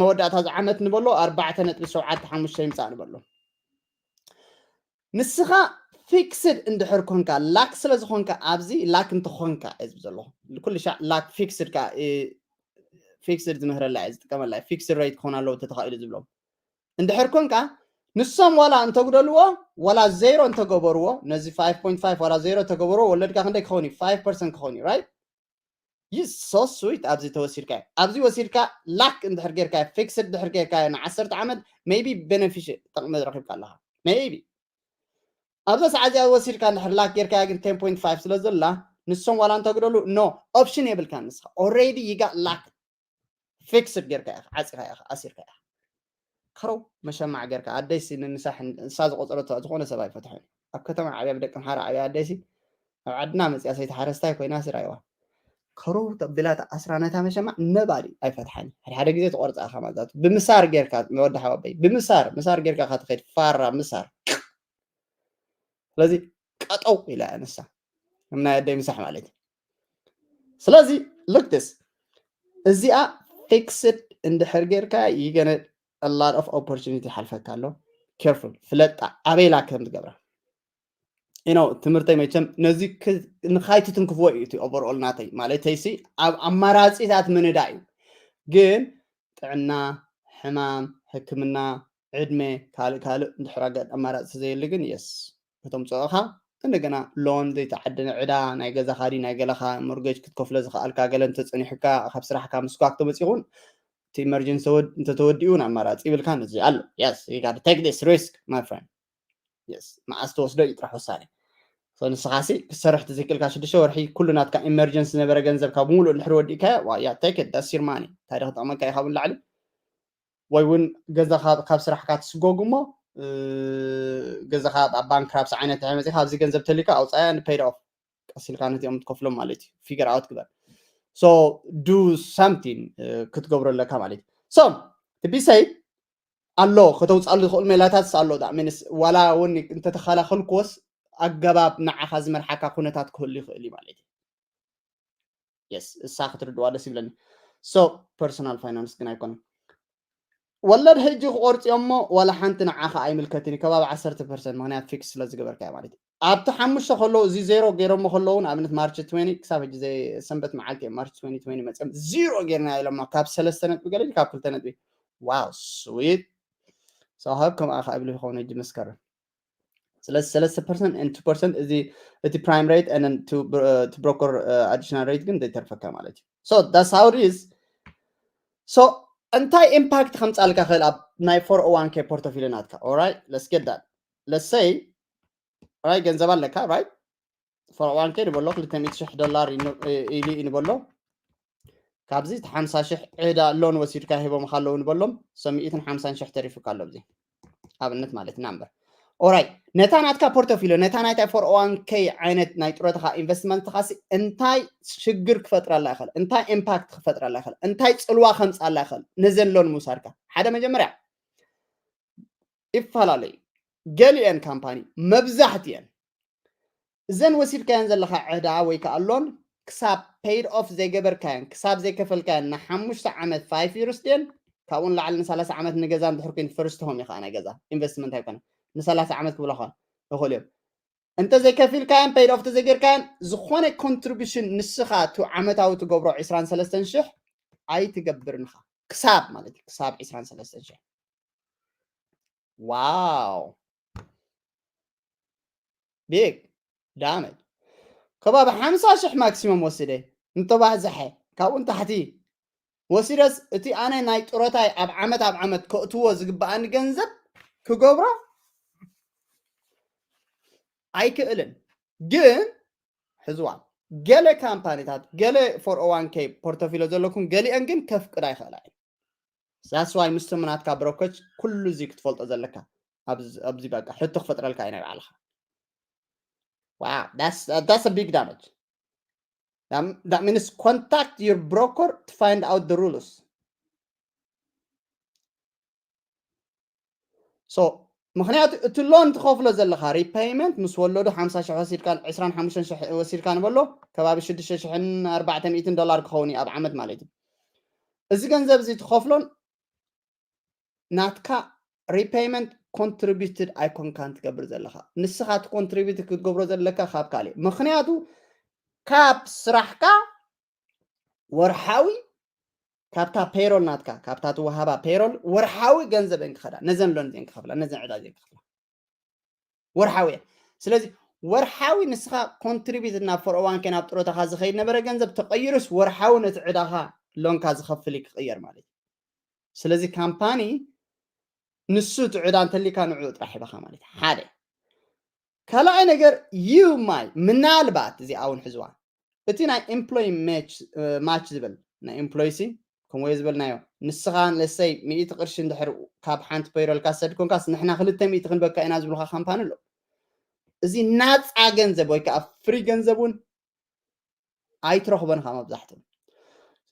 መወዳእታ ዝዓመት ንበሎ ኣርባዕተ ነጥቢ ሸውዓተ ሓሙሽተ ይምፃእ ንበሎ። ንስኻ ፊክስድ እንድሕር ኮንካ ላክ ስለ ዝኾንካ ኣብዚ ላክ እንተኾንካ እየ ዝብል ዘለኹ ኩሉ ሻዕ ላክ ፊክስድ ካ ፊክስድ ዝምህረላ እየ ዝጥቀመላ ፊክስድ ሬት ክኾን ኣለዎ ተተኻኢሉ ዝብሎም እንድሕር ኮንካ ንሶም ዋላ እንተጉደልዎ ዋላ ዜሮ እንተገበርዎ ነዚ five point five ዋላ ዜሮ እንተገበርዎ ወለድካ ክንደይ ክኸውን እዩ five percent ክኸውን እዩ right። Is so sweet ኣብዚ ተወሲድካ ኣብዚ ወሲድካ ላክ እንድሕር ጌርካ ፊክስድ ድሕር ጌርካ ንዓሰርተ ዓመት maybe benefit ጥቕሚ ረኺብካ ኣለኻ maybe ኣብዛ ሰዓት እዚኣ ወሲድካ እንድሕር ላክ ጌርካ ግን ten point five ስለ ዘላ ንሶም ዋላ እንተግደሉ no option የብልካ ንስኻ already you got lock fixed ጌርካ ኢኻ ዓፂኻ ኢኻ ኣሲርካ ኢኻ። ከረው መሸማዕ ጌርካ ኣደይሲ ንንሳ ንሳ ዝቆፀረቶ ዝኾነ ሰብ ኣይፈትሖን ኣብ ከተማ ዓብያ ብደቂ ምሓረ ዓብያ ኣደይሲ ኣብ ዓድና መፅያ ሰይቲ ሓረስታይ ኮይና ስራይዋ ከረው ተቢላ ተኣስራ ነታ መሸማዕ ነባዲ ኣይፈትሓን ሓደ ሓደ ግዜ ትቆርፃ ኢኻ ማለት ብምሳር ጌርካ መወዲ ሓወበይ ብምሳር ምሳር ጌርካ ካትኸድ ፋራ ምሳር ስለዚ ቀጠው ኢላ እያ ንሳ ከም ናይ ኣደይ ምሳሕ ማለት እዩ ስለዚ look this እዚኣ fixed እንድሕር ጌርካ you gonna a lot of opportunity ሓልፈካ ኣሎ careful ፍለጣ ኣበይ ላክ ከም ትገብራ you know ትምህርተይ መቸም ነዚ ንኻይቲ ትንክፍዎ እዩ እቲ overall ናተይ ማለተይሲ ኣብ ኣማራፂታት ምንዳ እዩ ግን ጥዕና ሕማም ሕክምና ዕድመ ካልእ ካልእ እንድሕር ኣጋ ኣማራፂ ዘየሉ ግን yes ከተምፅኦ ኢኻ እንደገና ሎን ዘይተዓደነ ዕዳ ናይ ገዛኻ ድዩ ናይ ገለኻ ሞርጌጅ ክትከፍሎ ዝኸኣልካ ገለ እንተፀኒሑካ ካብ ስራሕካ ምስኳክ ተመፂኹን እቲ ኢመርጀንሲ እንተተወዲኡ ን ኣማራፂ ይብልካ ነዚ ኣሎ yes you gotta take this risk my friend yes መዓስ ትወስዶ እዩ ጥራሕ ውሳኔ ንስኻሲ ክሰርሕ ተዘይክእልካ ሽዱሽተ ወርሒ ኩሉ ናትካ ኢመርጀንሲ ዝነበረ ገንዘብ ካብ ሙሉእ እንድሕር ወዲእካዮ ዋያ ቴክ ዳስ ዩር ማኒ እንታይ ዶ ክጠቕመካ እዩ ካብን ላዕሊ ወይ እውን ገዛኻ ካብ ስራሕካ ትስጎግ እሞ ገዛኻ ኣብ ባንክራፕሲ ዓይነት ድሕር መፅኻ ኣብዚ ገንዘብ ተሊካ ኣውፃያ ንፔድ ኦፍ ቀሲልካ ነዚኦም ትከፍሎም ማለት እዩ ፊገር ኣውት ግበር so do something ክትገብሮ ኣለካ ማለት እዩ so to be safe ኣሎ ከተውፅኣሉ ዝኽእል ሜላታት ኣሎ ዳእሚንስ ዋላ እውን እንተተኸላኸልክዎስ ኣገባብ ንዓኻ ዝመርሓካ ኩነታት ክህሉ ይኽእል እዩ ማለት እዩ yes እሳ ክትርድዋ ደስ ይብለኒ so personal finance ግን ኣይኮነን ወለድ ሕጂ ክቆርፅዮ እሞ ዋላ ሓንቲ ንዓኻ ኣይምልከትን እዩ ከባቢ ዓሰርተ ፐርሰንት ምክንያት ፊክስ ስለ ዝገበርካዮ ማለት እዩ ኣብቲ ሓሙሽተ ከለዉ እዚ ዜሮ ገይሮሞ ከለዉ ንኣብነት ማርች ትወኒ ክሳብ ሕጂ ሰንበት መዓልቲ እዮም ማርች ትወኒ ትወኒ መፅኦም ዚሮ ጌርና ኢሎሞ ካብ ሰለስተ ነጥቢ ገለ ካብ ክልተ ነጥቢ ዋው ስዊት ሰው ሃብ ከም ኣኻ እብል ይኸውን ሕጂ መስከረም ስለዚ ሰለስተ ፐርሰንት ን ቱ ፐርሰንት እዚ እቲ ፕራይም ሬት ን ቱ ብሮከር ኣዲሽናል ሬት ግን ዘይተርፈካ ማለት እዩ so that's how it is so እንታይ ኢምፓክት ከምፃልካ ክእል ኣብ ናይ ፎር ኦ ዋን ኬ ፖርቶፊሊዮ ናትካ ኦራይት let's get that let's say right ገንዘብ ኣለካ right ፎር ኦ ዋን ኬ ንበሎ ክልተ ሚእቲ ሽሕ ዶላር ኢሉ እዩ ንበሎ ካብዚ እቲ ሓምሳ ሽሕ ዕዳ ሎን ወሲድካ ሂቦምካ ኣለዉ ንበሎም ሰሚኢትን ሓምሳን ሽሕ ተሪፉካ ኣሎ ኣብዚ ኣብነት ማለት ኢና እምበር ኦራይ ነታ ናትካ ፖርቶፊሊዮ ነታ ናይታ ፎር ኦ ዋን ኬ ዓይነት ናይ ጡረታኻ ኢንቨስትመንትኻሲ እንታይ ሽግር ክፈጥረላ ይኽእል እንታይ ኢምፓክት ክፈጥረላ ይኽእል እንታይ ፅልዋ ከምፅኣላ ይኽእል ነዘን ሎን ምውሳድካ ሓደ መጀመርያ ይፈላለዩ ገሊአን ካምፓኒ መብዛሕትአን እዘን ወሲድካየን ዘለኻ ዕዳ ወይ ከዓ ሎን ክሳብ ፔይድ ኦፍ ዘይገበርካየን ክሳብ ዘይከፈልካየን ንሓሙሽተ ዓመት ፋይፍ ይርስ ድየን ካብኡ ንላዕሊ ንሰላሳ ዓመት ንገዛ እንድሕር ኮይኑ ፈርስት ሆም እዩ ከዓ ናይ ገዛ ኢንቨስትመንት ኣይኮነ ንሰላሳ ዓመት ክብለኻ ይኽእሉ እዮም እንተዘይከፊልካየን ፔይድ ኦፍ ተዘይገርካየን ዝኾነ ኮንትሪቢሽን ንስኻ እቲ ዓመታዊ ትገብሮ ዕስራን ሰለስተን ሽሕ ኣይትገብርን ኢኻ ክሳብ ማለት እዩ ክሳብ ዕስራን ሰለስተን ሽሕ ዋው big damage ከባቢ ሓምሳ ሽሕ ማክሲመም ወስደ እንተባዝሐ ካብኡ ንታሕቲ ወሲደስ እቲ ኣነ ናይ ጡረታይ ኣብ ዓመት ኣብ ዓመት ከእትዎ ዝግበኣኒ ገንዘብ ክገብሮ ኣይክእልን ግን ሕዝዋ ገለ ካምፓኒታት ገለ ፎር ኦ ዋን ኬ ፖርቶፊሎ ዘለኩም ገሊአን ግን ከፍቅዳ ይኽእላ እየን that's why ምስቶም ናትካ ብሮኮች ኩሉ እዚ ክትፈልጦ ዘለካ ኣብዚ በቃ ሕቶ ክፈጥረልካ እዩ ናይ ባዕልኻ wow that's that's a big damage that, that means contact your broker to find out the rules so ምክንያቱ እቲ ሎን ትኸፍሎ ዘለካ ሪፓይመንት ምስ ወለዱ ሓምሳ ሽሕ ወሲድካ ዕስራን ሓሙሽተን ሽሕ ወሲድካ ንበሎ ከባቢ ሽዱሽተ ሽሕን ኣርባዕተ ሚእትን ዶላር ክኸውን እዩ ኣብ ዓመት ማለት እዩ እዚ ገንዘብ እዚ ትኸፍሎን ናትካ ሪፓይመንት ኮንትሪቢትድ ኣይኮንካን ትገብር ዘለካ ንስኻ እቲ ኮንትሪቢት ክትገብሮ ዘለካ ካብ ካልእ ምክንያቱ ካብ ስራሕካ ወርሓዊ ካብታ ፔሮል ናትካ ካብታ ትወሃባ ፔሮል ወርሓዊ ገንዘብ እየን ክኸዳ ነዘን ሎን እየን ክኸፍላ ነዘን ዕዳ እየን ክኸፍላ ወርሓዊ እየን ስለዚ ወርሓዊ ንስኻ ኮንትሪቢት ናብ ፎር ኦ ዋን ኬ ናብ ጥሮታኻ ዝኸይድ ነበረ ገንዘብ ተቐይሩስ ወርሓዊ ነቲ ዕዳኻ ሎንካ ዝኸፍል ክቕየር ማለት እዩ ስለዚ ካምፓኒ ንሱ እቲ ዕዳ እንተሊካ ንዕኡ ጥራሕ ሂበኻ ማለት ሓደ ካልኣይ ነገር you might ምናልባት እዚኣ እውን ሕዝዋ እቲ ናይ ኤምፕሎይ ማች ዝብል ናይ ኤምፕሎይ ሲ ከምኡ ዝበልናዮ ንስኻ ለሰይ ሚእቲ ቅርሺ እንድሕር ካብ ሓንቲ ፔይሮልካ ዝሰድ ኮንካስ ንሕና ክልተ ሚእቲ ክንበካ ኢና ዝብሉካ ካምፓኒ ኣሎ እዚ ናፃ ገንዘብ ወይ ከዓ ፍሪ ገንዘብ እውን ኣይትረኽቦን ኢኻ መብዛሕትኡ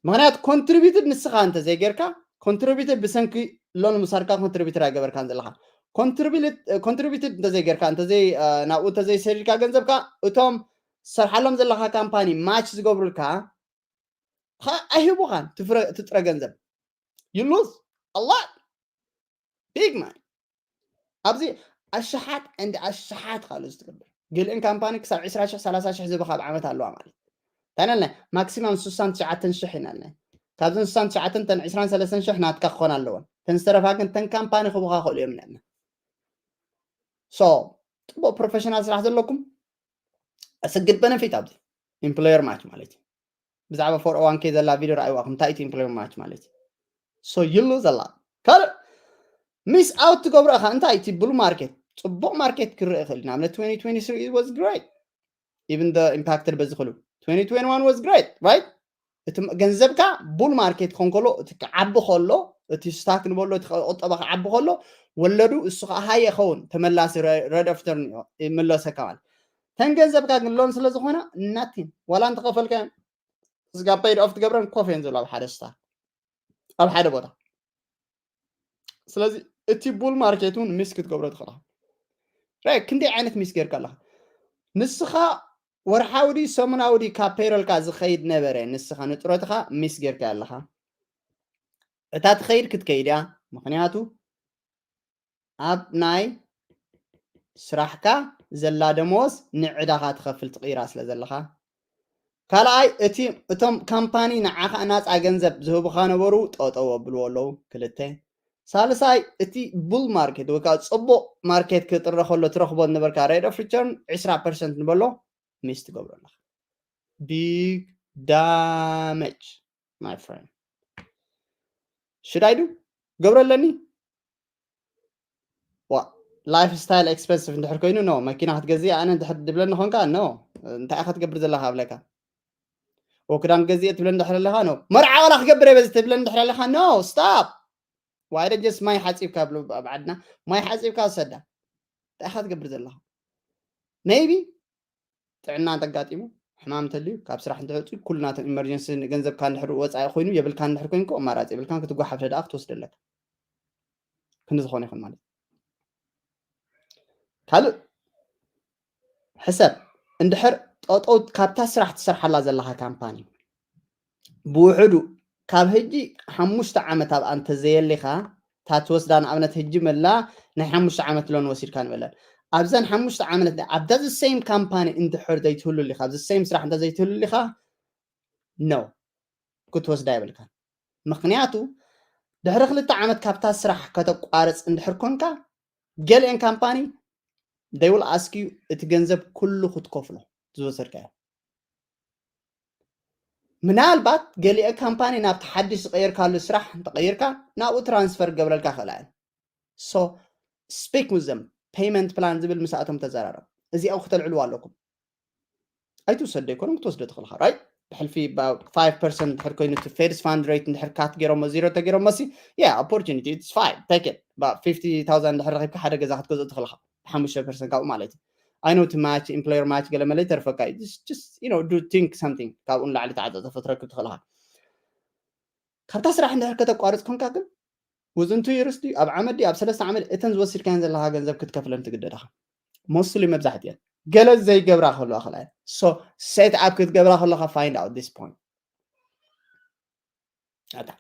ምክንያቱ ኮንትሪቢትድ ንስኻ እንተዘይጌርካ ኮንትሪቢትድ ብሰንኪ ሎን ምሳድካ ኮንትሪቢትድ ኣይገበርካን ዘለኻ ኮንትሪቢትድ እንተዘይጌርካ እንተዘይ ናብኡ እንተዘይሰዲድካ ገንዘብካ እቶም ዝሰርሓሎም ዘለኻ ካምፓኒ ማች ዝገብሩልካ ኣይህቡኻን ትጥረ ገንዘብ you lose a lot big money ኣብዚ ኣሽሓት and ኣሽሓት ካልእ ዝትገብር ገሊአን ካምፓኒ ክሳብ ዕስራ ሽሕ ሰላሳ ሽሕ ዝህብኻ ኣብ ዓመት ኣለዋ ማለት እንታይ ናልና ማክሲማም ስሳን ትሽዓተን ሽሕ ኢና ልና ካብዘን ስሳን ትሽዓተን ተን ዕስራን ሰለስተን ሽሕ ናትካ ክኾን ኣለወን ተን ዝተረፋ ግን ተን ካምፓኒ ክቡኻ ክእሉ እዮም ልና so ጥቡቅ ፕሮፌሽናል ስራሕ ዘለኩም ኣሰግድ በነፊት ኣብዚ ኢምፕሎየር ማች ማለት እዩ ብዛዕባ ፎር ኦ ዋን ኬ ዘላ ቪድዮ ረኣይዋ እንታይ እቲ ኢምፕሎየር ማች ማለት እዩ so you lose a lot ካልእ ሚስ ኣውት ትገብሮ ኢኻ እንታይ እቲ ብሉ ማርኬት ፅቡቅ ማርኬት ክረአ ይኽእል ንኣብነት twenty twenty-three was great even the impacted በዚ ክሉ twenty twenty-one was great, right? እቲ ገንዘብካ bull market ክኾን ከሎ፣ እቲ ክዓቢ ከሎ፣ እቲ stock ንበሎ እቲ ቁጠባ ክዓቢ ከሎ፣ ወለዱ እሱ ከዓ ሃየ ይኸውን፣ ተመላሲ rate of return ይምለሰካ ማለት። ተን ገንዘብካ ግን loan ስለ ዝኾና nothing፣ ዋላ እንተኸፈልካ እዚጋ paid off ትገብረን ኮፍ እየን ዘሎ ኣብ ሓደ stock፣ ኣብ ሓደ ቦታ። ስለዚ እቲ bull market እውን miss ክትገብሮ ትኽእል ኢኻ። ክንደይ ዓይነት miss ጌርካ ኣለኻ ንስኻ? ወርሓዊ ድዩ ሰሙናዊ ድዩ ካብ payroll ካ ዝኸይድ ነበረ፣ ንስኻ ንጥሮትኻ miss ጌርካ ኣለኻ። እታ ትኸይድ ክትከይድ እያ፣ ምኽንያቱ ኣብ ናይ ስራሕካ ዘላ ደመወዝ ንዕዳኻ ትኸፍል ትቕይራ ስለ ዘለኻ። ካልኣይ፣ እቲ እቶም ካምፓኒ ንዓኻ ናፃ ገንዘብ ዝህቡኻ ነበሩ ጠጠው ኣብልዎ ኣለዉ። ክልተ። ሳልሳይ፣ እቲ bull market ወይ ከዓ ፅቡቕ market ክጥረ ከሎ ትረኽቦ ዝነበርካ rate of return ዕስራ percent ንበሎ miss ትገብሮ ኣለኻ። Big damage, my friend. Should I do? ገብረ ኣለኒ? Lifestyle expensive እንድሕር ኮይኑ፣ no። መኪና ክትገዝእ ኣነ እንድሕር ድብለኒ ኾንካ፣ no። እንታይ ኢኻ ትገብር ዘለኻ ኣብለካ? ክዳን ገዝእ ትብለኒ እንድሕር ኣለኻ፣ no። መርዓ ዋላ ክገብር እየ በዚ ትብለኒ እንድሕር ኣለኻ፣ no, stop። Why don't just ማይ ሓፂብካ ብሎ ኣብ ዓድና፣ ማይ ሓፂብካ ውሰዳ። እንታይ ኢኻ ትገብር ዘለኻ? Maybe ጥዕና እንተጋጢሙ፣ ሕማም እንተልዩ፣ ካብ ስራሕ እንተወፂኡ፣ ኩሉ ናቶም emergency ገንዘብካ እንድሕር ወፃኢ ኮይኑ፣ የብልካ እንድሕር ኮይንኩ፣ ኣማራፂ የብልካን፣ ክትጓሓፍ ደኣ ክትወስድ ኣለካ። ክንዲ ዝኾነ ይኹን ማለት እዩ። ካልእ ሕሰብ፣ እንድሕር ጠጠው ካብታ ስራሕ ትሰርሓላ ዘለኻ ካምፓኒ ብውሕዱ ካብ ሕጂ ሓሙሽተ ዓመት ኣብኣ እንተዘየሊኻ፣ እታ ትወስዳ ንኣብነት ሕጂ መላ ናይ ሓሙሽተ ዓመት loan ወሲድካ ንበለን። ኣብዘን ሓሙሽተ ዓመት ኣብዛ the same company እንድሕር ዘይትህሉ ሊኻ፣ ኣብዚ same ስራሕ እንተ ዘይትህሉ ሊኻ፣ no፣ ክትወስዳ የብልካን። ምኽንያቱ ድሕሪ ክልተ ዓመት ካብታ ስራሕ ከተቋርፅ እንድሕር ኮንካ፣ ገሊአን ካምፓኒ they will ask you እቲ ገንዘብ ኩሉ ክትከፍሎ ዝወሰድካዮ። ምናልባት ገሊአ ካምፓኒ ናብቲ ሓድሽ ዝቀየርካሉ ስራሕ እንተቀይርካ ናብኡ transfer ክገብረልካ ክእላ እየን። So speak with them፣ payment plan ዝብል ምስኣቶም ተዘራረብ። እዚኣ ክተልዕልዋ ኣለኩም። ኣይትውሰድ ዶ ኣይኮነን ክትወስዶ ትኽእልኻ፣ right? ብሕልፊ five percent ድሕር ኮይኑ እቲ Fed's fund rate እንድሕር cut ገይሮሞ፣ zero ተገይሮሞ ሲ፣ yeah, opportunity, it's fine, take it። Fifty thousand ድሕር ረኺብካ ሓደ ገዛ ክትገዝእ ትኽእልኻ፣ ሓሙሽተ percent ካብኡ ማለት እዩ። I know እቲ match፣ employer match ገለ መለ ይተርፈካ እዩ። Just, just, you know, do think something። ካብኡ ንላዕሊ ተዓፃፀፈ ትረክብ ትኽእልኻ። ካብታ ስራሕ እንድሕር ከተቋርፅ ኮንካ ግን፣ within two years ድዩ፣ ኣብ ዓመት ድዩ፣ ኣብ ሰለስተ ዓመት፣ እተን ዝወሲድካየን ዘለኻ ገንዘብ ክትከፍለን ትግደድ ኢኻ። Mostly፣ መብዛሕትኤን። ገለ ዘይገብራ ከለዋ ከላ እየን። So set up ክትገብራ ከለኻ find out this point።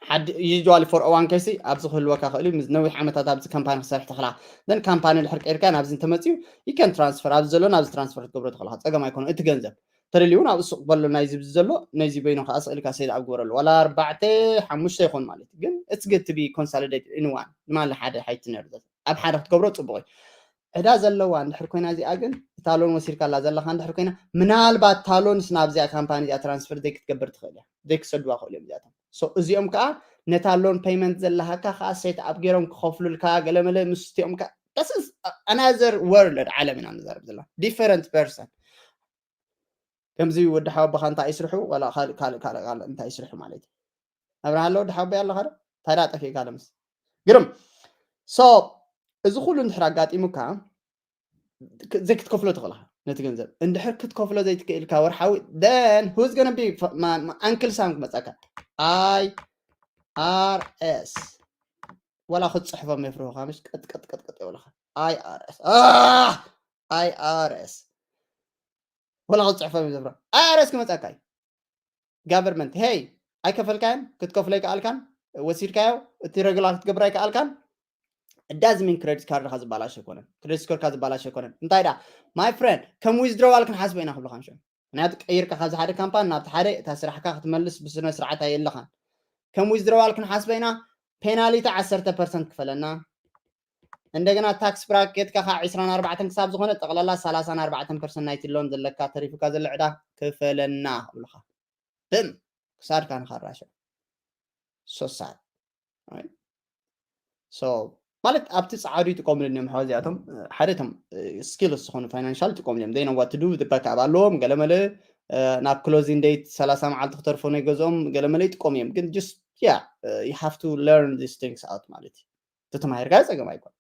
ሓደ usually four oh one K ሲ ኣብዚ ክህልወካ ክእል እዩ። ምስ ነዊሕ ዓመታት ኣብዚ ካምፓኒ ክሰርሕ ተኽላ፣ then ካምፓኒ ድሕር ቀይርካ ናብዚ እንተመፅዩ you can transfer፣ ኣብዚ ዘሎ ናብዚ transfer ክትገብሮ ትኽእልካ፣ ፀገም ኣይኮነ። እቲ ገንዘብ ተደልዩ እውን ኣብኡ ሱቅ በሎ፣ ናይዚ ዘሎ ናይዚ በይኑ ከዓ ስእልካ set up ግበረሉ። ዋላ ኣርባዕተ ሓሙሽተ ይኾን ማለት እዩ። ግን it's good to be consolidated in one። ንማለ ሓደ ሓይቲ ነርዘት ኣብ ሓደ ክትገብሮ ፅቡቅ እዩ። ዕዳ ዘለዋ እንድሕር ኮይና እዚኣ ግን፣ እታ loan ወሲድካላ ዘለኻ እንድሕር ኮይና፣ ምናልባት እታ loan ስ ናብዚኣ ካምፓኒ እዚኣ transfer ዘይክትገብር ትኽእል እያ። ዘይክሰድዋ ክእሉ እዮም እዚኣቶም። So እዚኦም ከዓ ነታ loan payment ዘለሃካ ከዓ set up ገይሮም ክኸፍሉልካ ገለመለ፣ ምስቲኦም ከዓ this is another world። ዓለም ኢና ንዛረብ ዘለና፣ different person። ከምዚ ወዲ ሓወቦኻ እንታይ ይስርሑ፣ ዋላ ካልእ ካልእ ካልእ ካልእ እንታይ ይስርሑ ማለት እዩ። ኣብርሃ ኣሎ፣ ወዲ ሓወቦይ ኣለኻ ዶ? ታዲያ ጠፊእካ ለምስ ግርም። So እዚ ኩሉ እንድሕር ኣጋጢሙካ፣ ክ-፣ ዘይክትከፍሎ ትኽእል ኢኻ ነቲ ገንዘብ። እንድሕር ክትከፍሎ ዘይትክእልካ ወርሓዊ፣ then who's gonna be f-፣ ማ-፣ ማ-፣ ኣንክል ሳም ክመጻካ? I R S። ወላ ክትጽሕፎም የፍርሁኻ፣ ምሽ ቀጥ ቀጥ ቀጥ ቀጥ የብሉኻ። I R S። ኣህ! I R S። ወላ ክትጽሕፎም እዩ ዘፍርህ። I R S ክመጻካ እዩ። Government፣ ሄይ፣ ኣይከፈልካዮን፣ ክትከፍሎ ኣይከኣልካን፣ ወሲድካዮ፣ እቲ regular ክትገብር ኣይከኣልካን፣ it doesn't mean credit card ካ ዝበላሽ ኣይኮነን፣ credit score ካ ዝበላሽ ኣይኮነን። እንታይ ደኣ፣ my friend፣ ከም withdrawal ክንሓስቦ ኢና ክብሉኻ ንሽዑ። ምክንያቱ ቀይርካ ካብዚ ሓደ ካምፓኒ ናብቲ ሓደ፣ እታ ስራሕካ ክትመልስ ብስነ ስርዓት ኣየለኻን። ከም withdrawal ክንሓስቦ ኢና፣ penalty ዓሰርተ percent ክፈለና፣ እንደገና tax bracket ካ ከዓ ዕስራን ኣርባዕተን ክሳብ ዝኾነ ጠቕላላ ሰላሳን ኣርባዕተን percent ናይቲ loan ዘለካ ተሪፉካ ዘሎ ዕዳ ክፈለና ክብሉኻ። ብም ክሳድካ ንኻራሸ። So sad። Right? So ማለት ኣብቲ ጻዕዱ ይጥቀምሉ እዮም። ሕዚ እዚኣቶም ሓደ ቶም ስኪል ዝኾኑ ፋይናንሻል ይጥቀምሉ እዮም። They know what to do with the backup ኣለዎም። ገለመለ ናብ closing date ሰላሳ መዓልቲ ክተርፎ ናይ ገዝኦም ገለመለ ይጥቀሙ እዮም። ግን just yeah, you have to learn these things out ማለት እዩ። ተተማሂርካ ጸገም ኣይኮን።